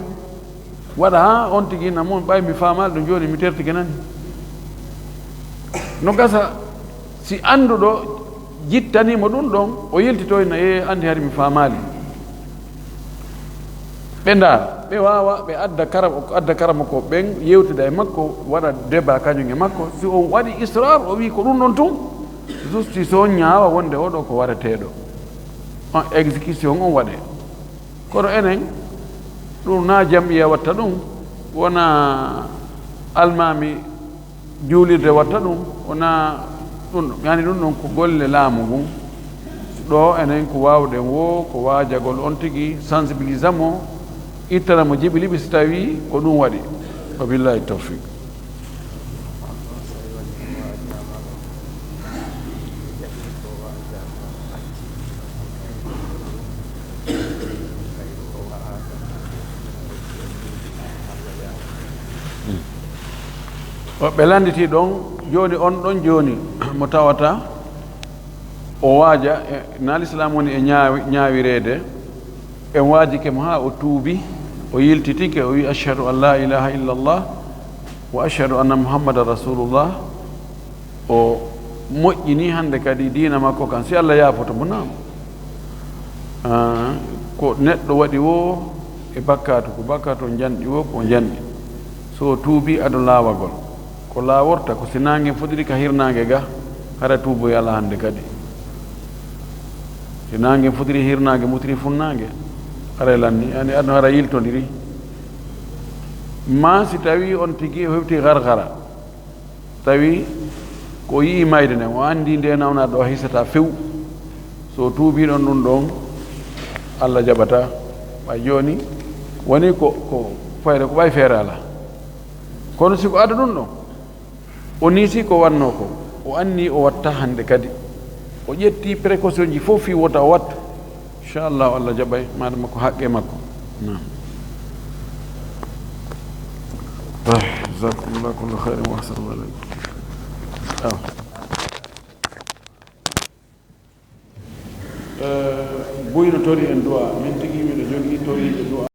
waɗa haa on tigi na mum, ɓay mi faamaali ɗum, jooni mi tertike nani. No gasa, si annduɗo jittanii mo ɗum ɗon, o yiltitoyna, "E, anndi hari mi faamaali." Ɓe ndaara, ɓe waawa, ɓe adda karam-, adda karamokooɓe ɓen, yewtida e makko, waɗa débat kañum e makko. Si o waɗi israr, o wi'i ko ɗum ɗon tun, justice on ñaawa wonde oɗo ko wareteeɗo. On exécution on waɗe. Kono enen, ɗum na jam'iya watta ɗum, wona almaami juulirde watta ɗum, wona ɗum, yani ɗum ɗon ko golle laamu ngun. Ɗo enen ko waawɗen wo, ko waajagol on tigi, sensibilisamo, ittana mo jiɓi liɓi si tawi ko ɗum waɗi. Wa billahi tawfiq. O ɓe lannditi ɗon, jooni on ɗon jooni mo tawata o waaja, e, na lislaam woni e ñaawi-, ñaawireede, en waajike mo haa o tuubi, o yiltitike, o wi, "Ashhadu an la ilaha illallah wa ashhadu anna Muhammadan rasulullah." O moƴƴini hannde kadi diina makko kan, si Allah yaafoto mo, naam. Ah, ko neɗɗo waɗi wo e bakkaatu, ko bakkaatu o njanɗi wo, ko o njanɗi. So o tuubi ado laawagol, ko laaworta, ko si naange fodiri ka hirnaange ga, hara tuuboy alaa hannde kadi. Si naange fodiri hirnaange, mutiri funnaange, hara lanni, yani ado hara yiltondiri. Ma si tawi on tigi o hewti gargara, tawi ko o yi'i mayde nden, o anndi nde nawna ɗo hisata few. So o tuubi ɗon ɗum ɗon, Allah jaɓata. Ɓay jooni, woni ko, ko fayre ko ɓay feere alaa. Kono si ko adda ɗum ɗon, o niisi ko wanno ko, o anni o watta hannde kadi. O ƴetti précaution ji fof fii wota o wattu. Inchallah, Allah jaɓay, maɗum ko haqqe makko. Naam. Ah, jazakumullahu kullu khairin wa ahsanu ilaykum. Ah. Eh, buyno tori en du'a, min tigi miɗo jogii toriiɓe du'a.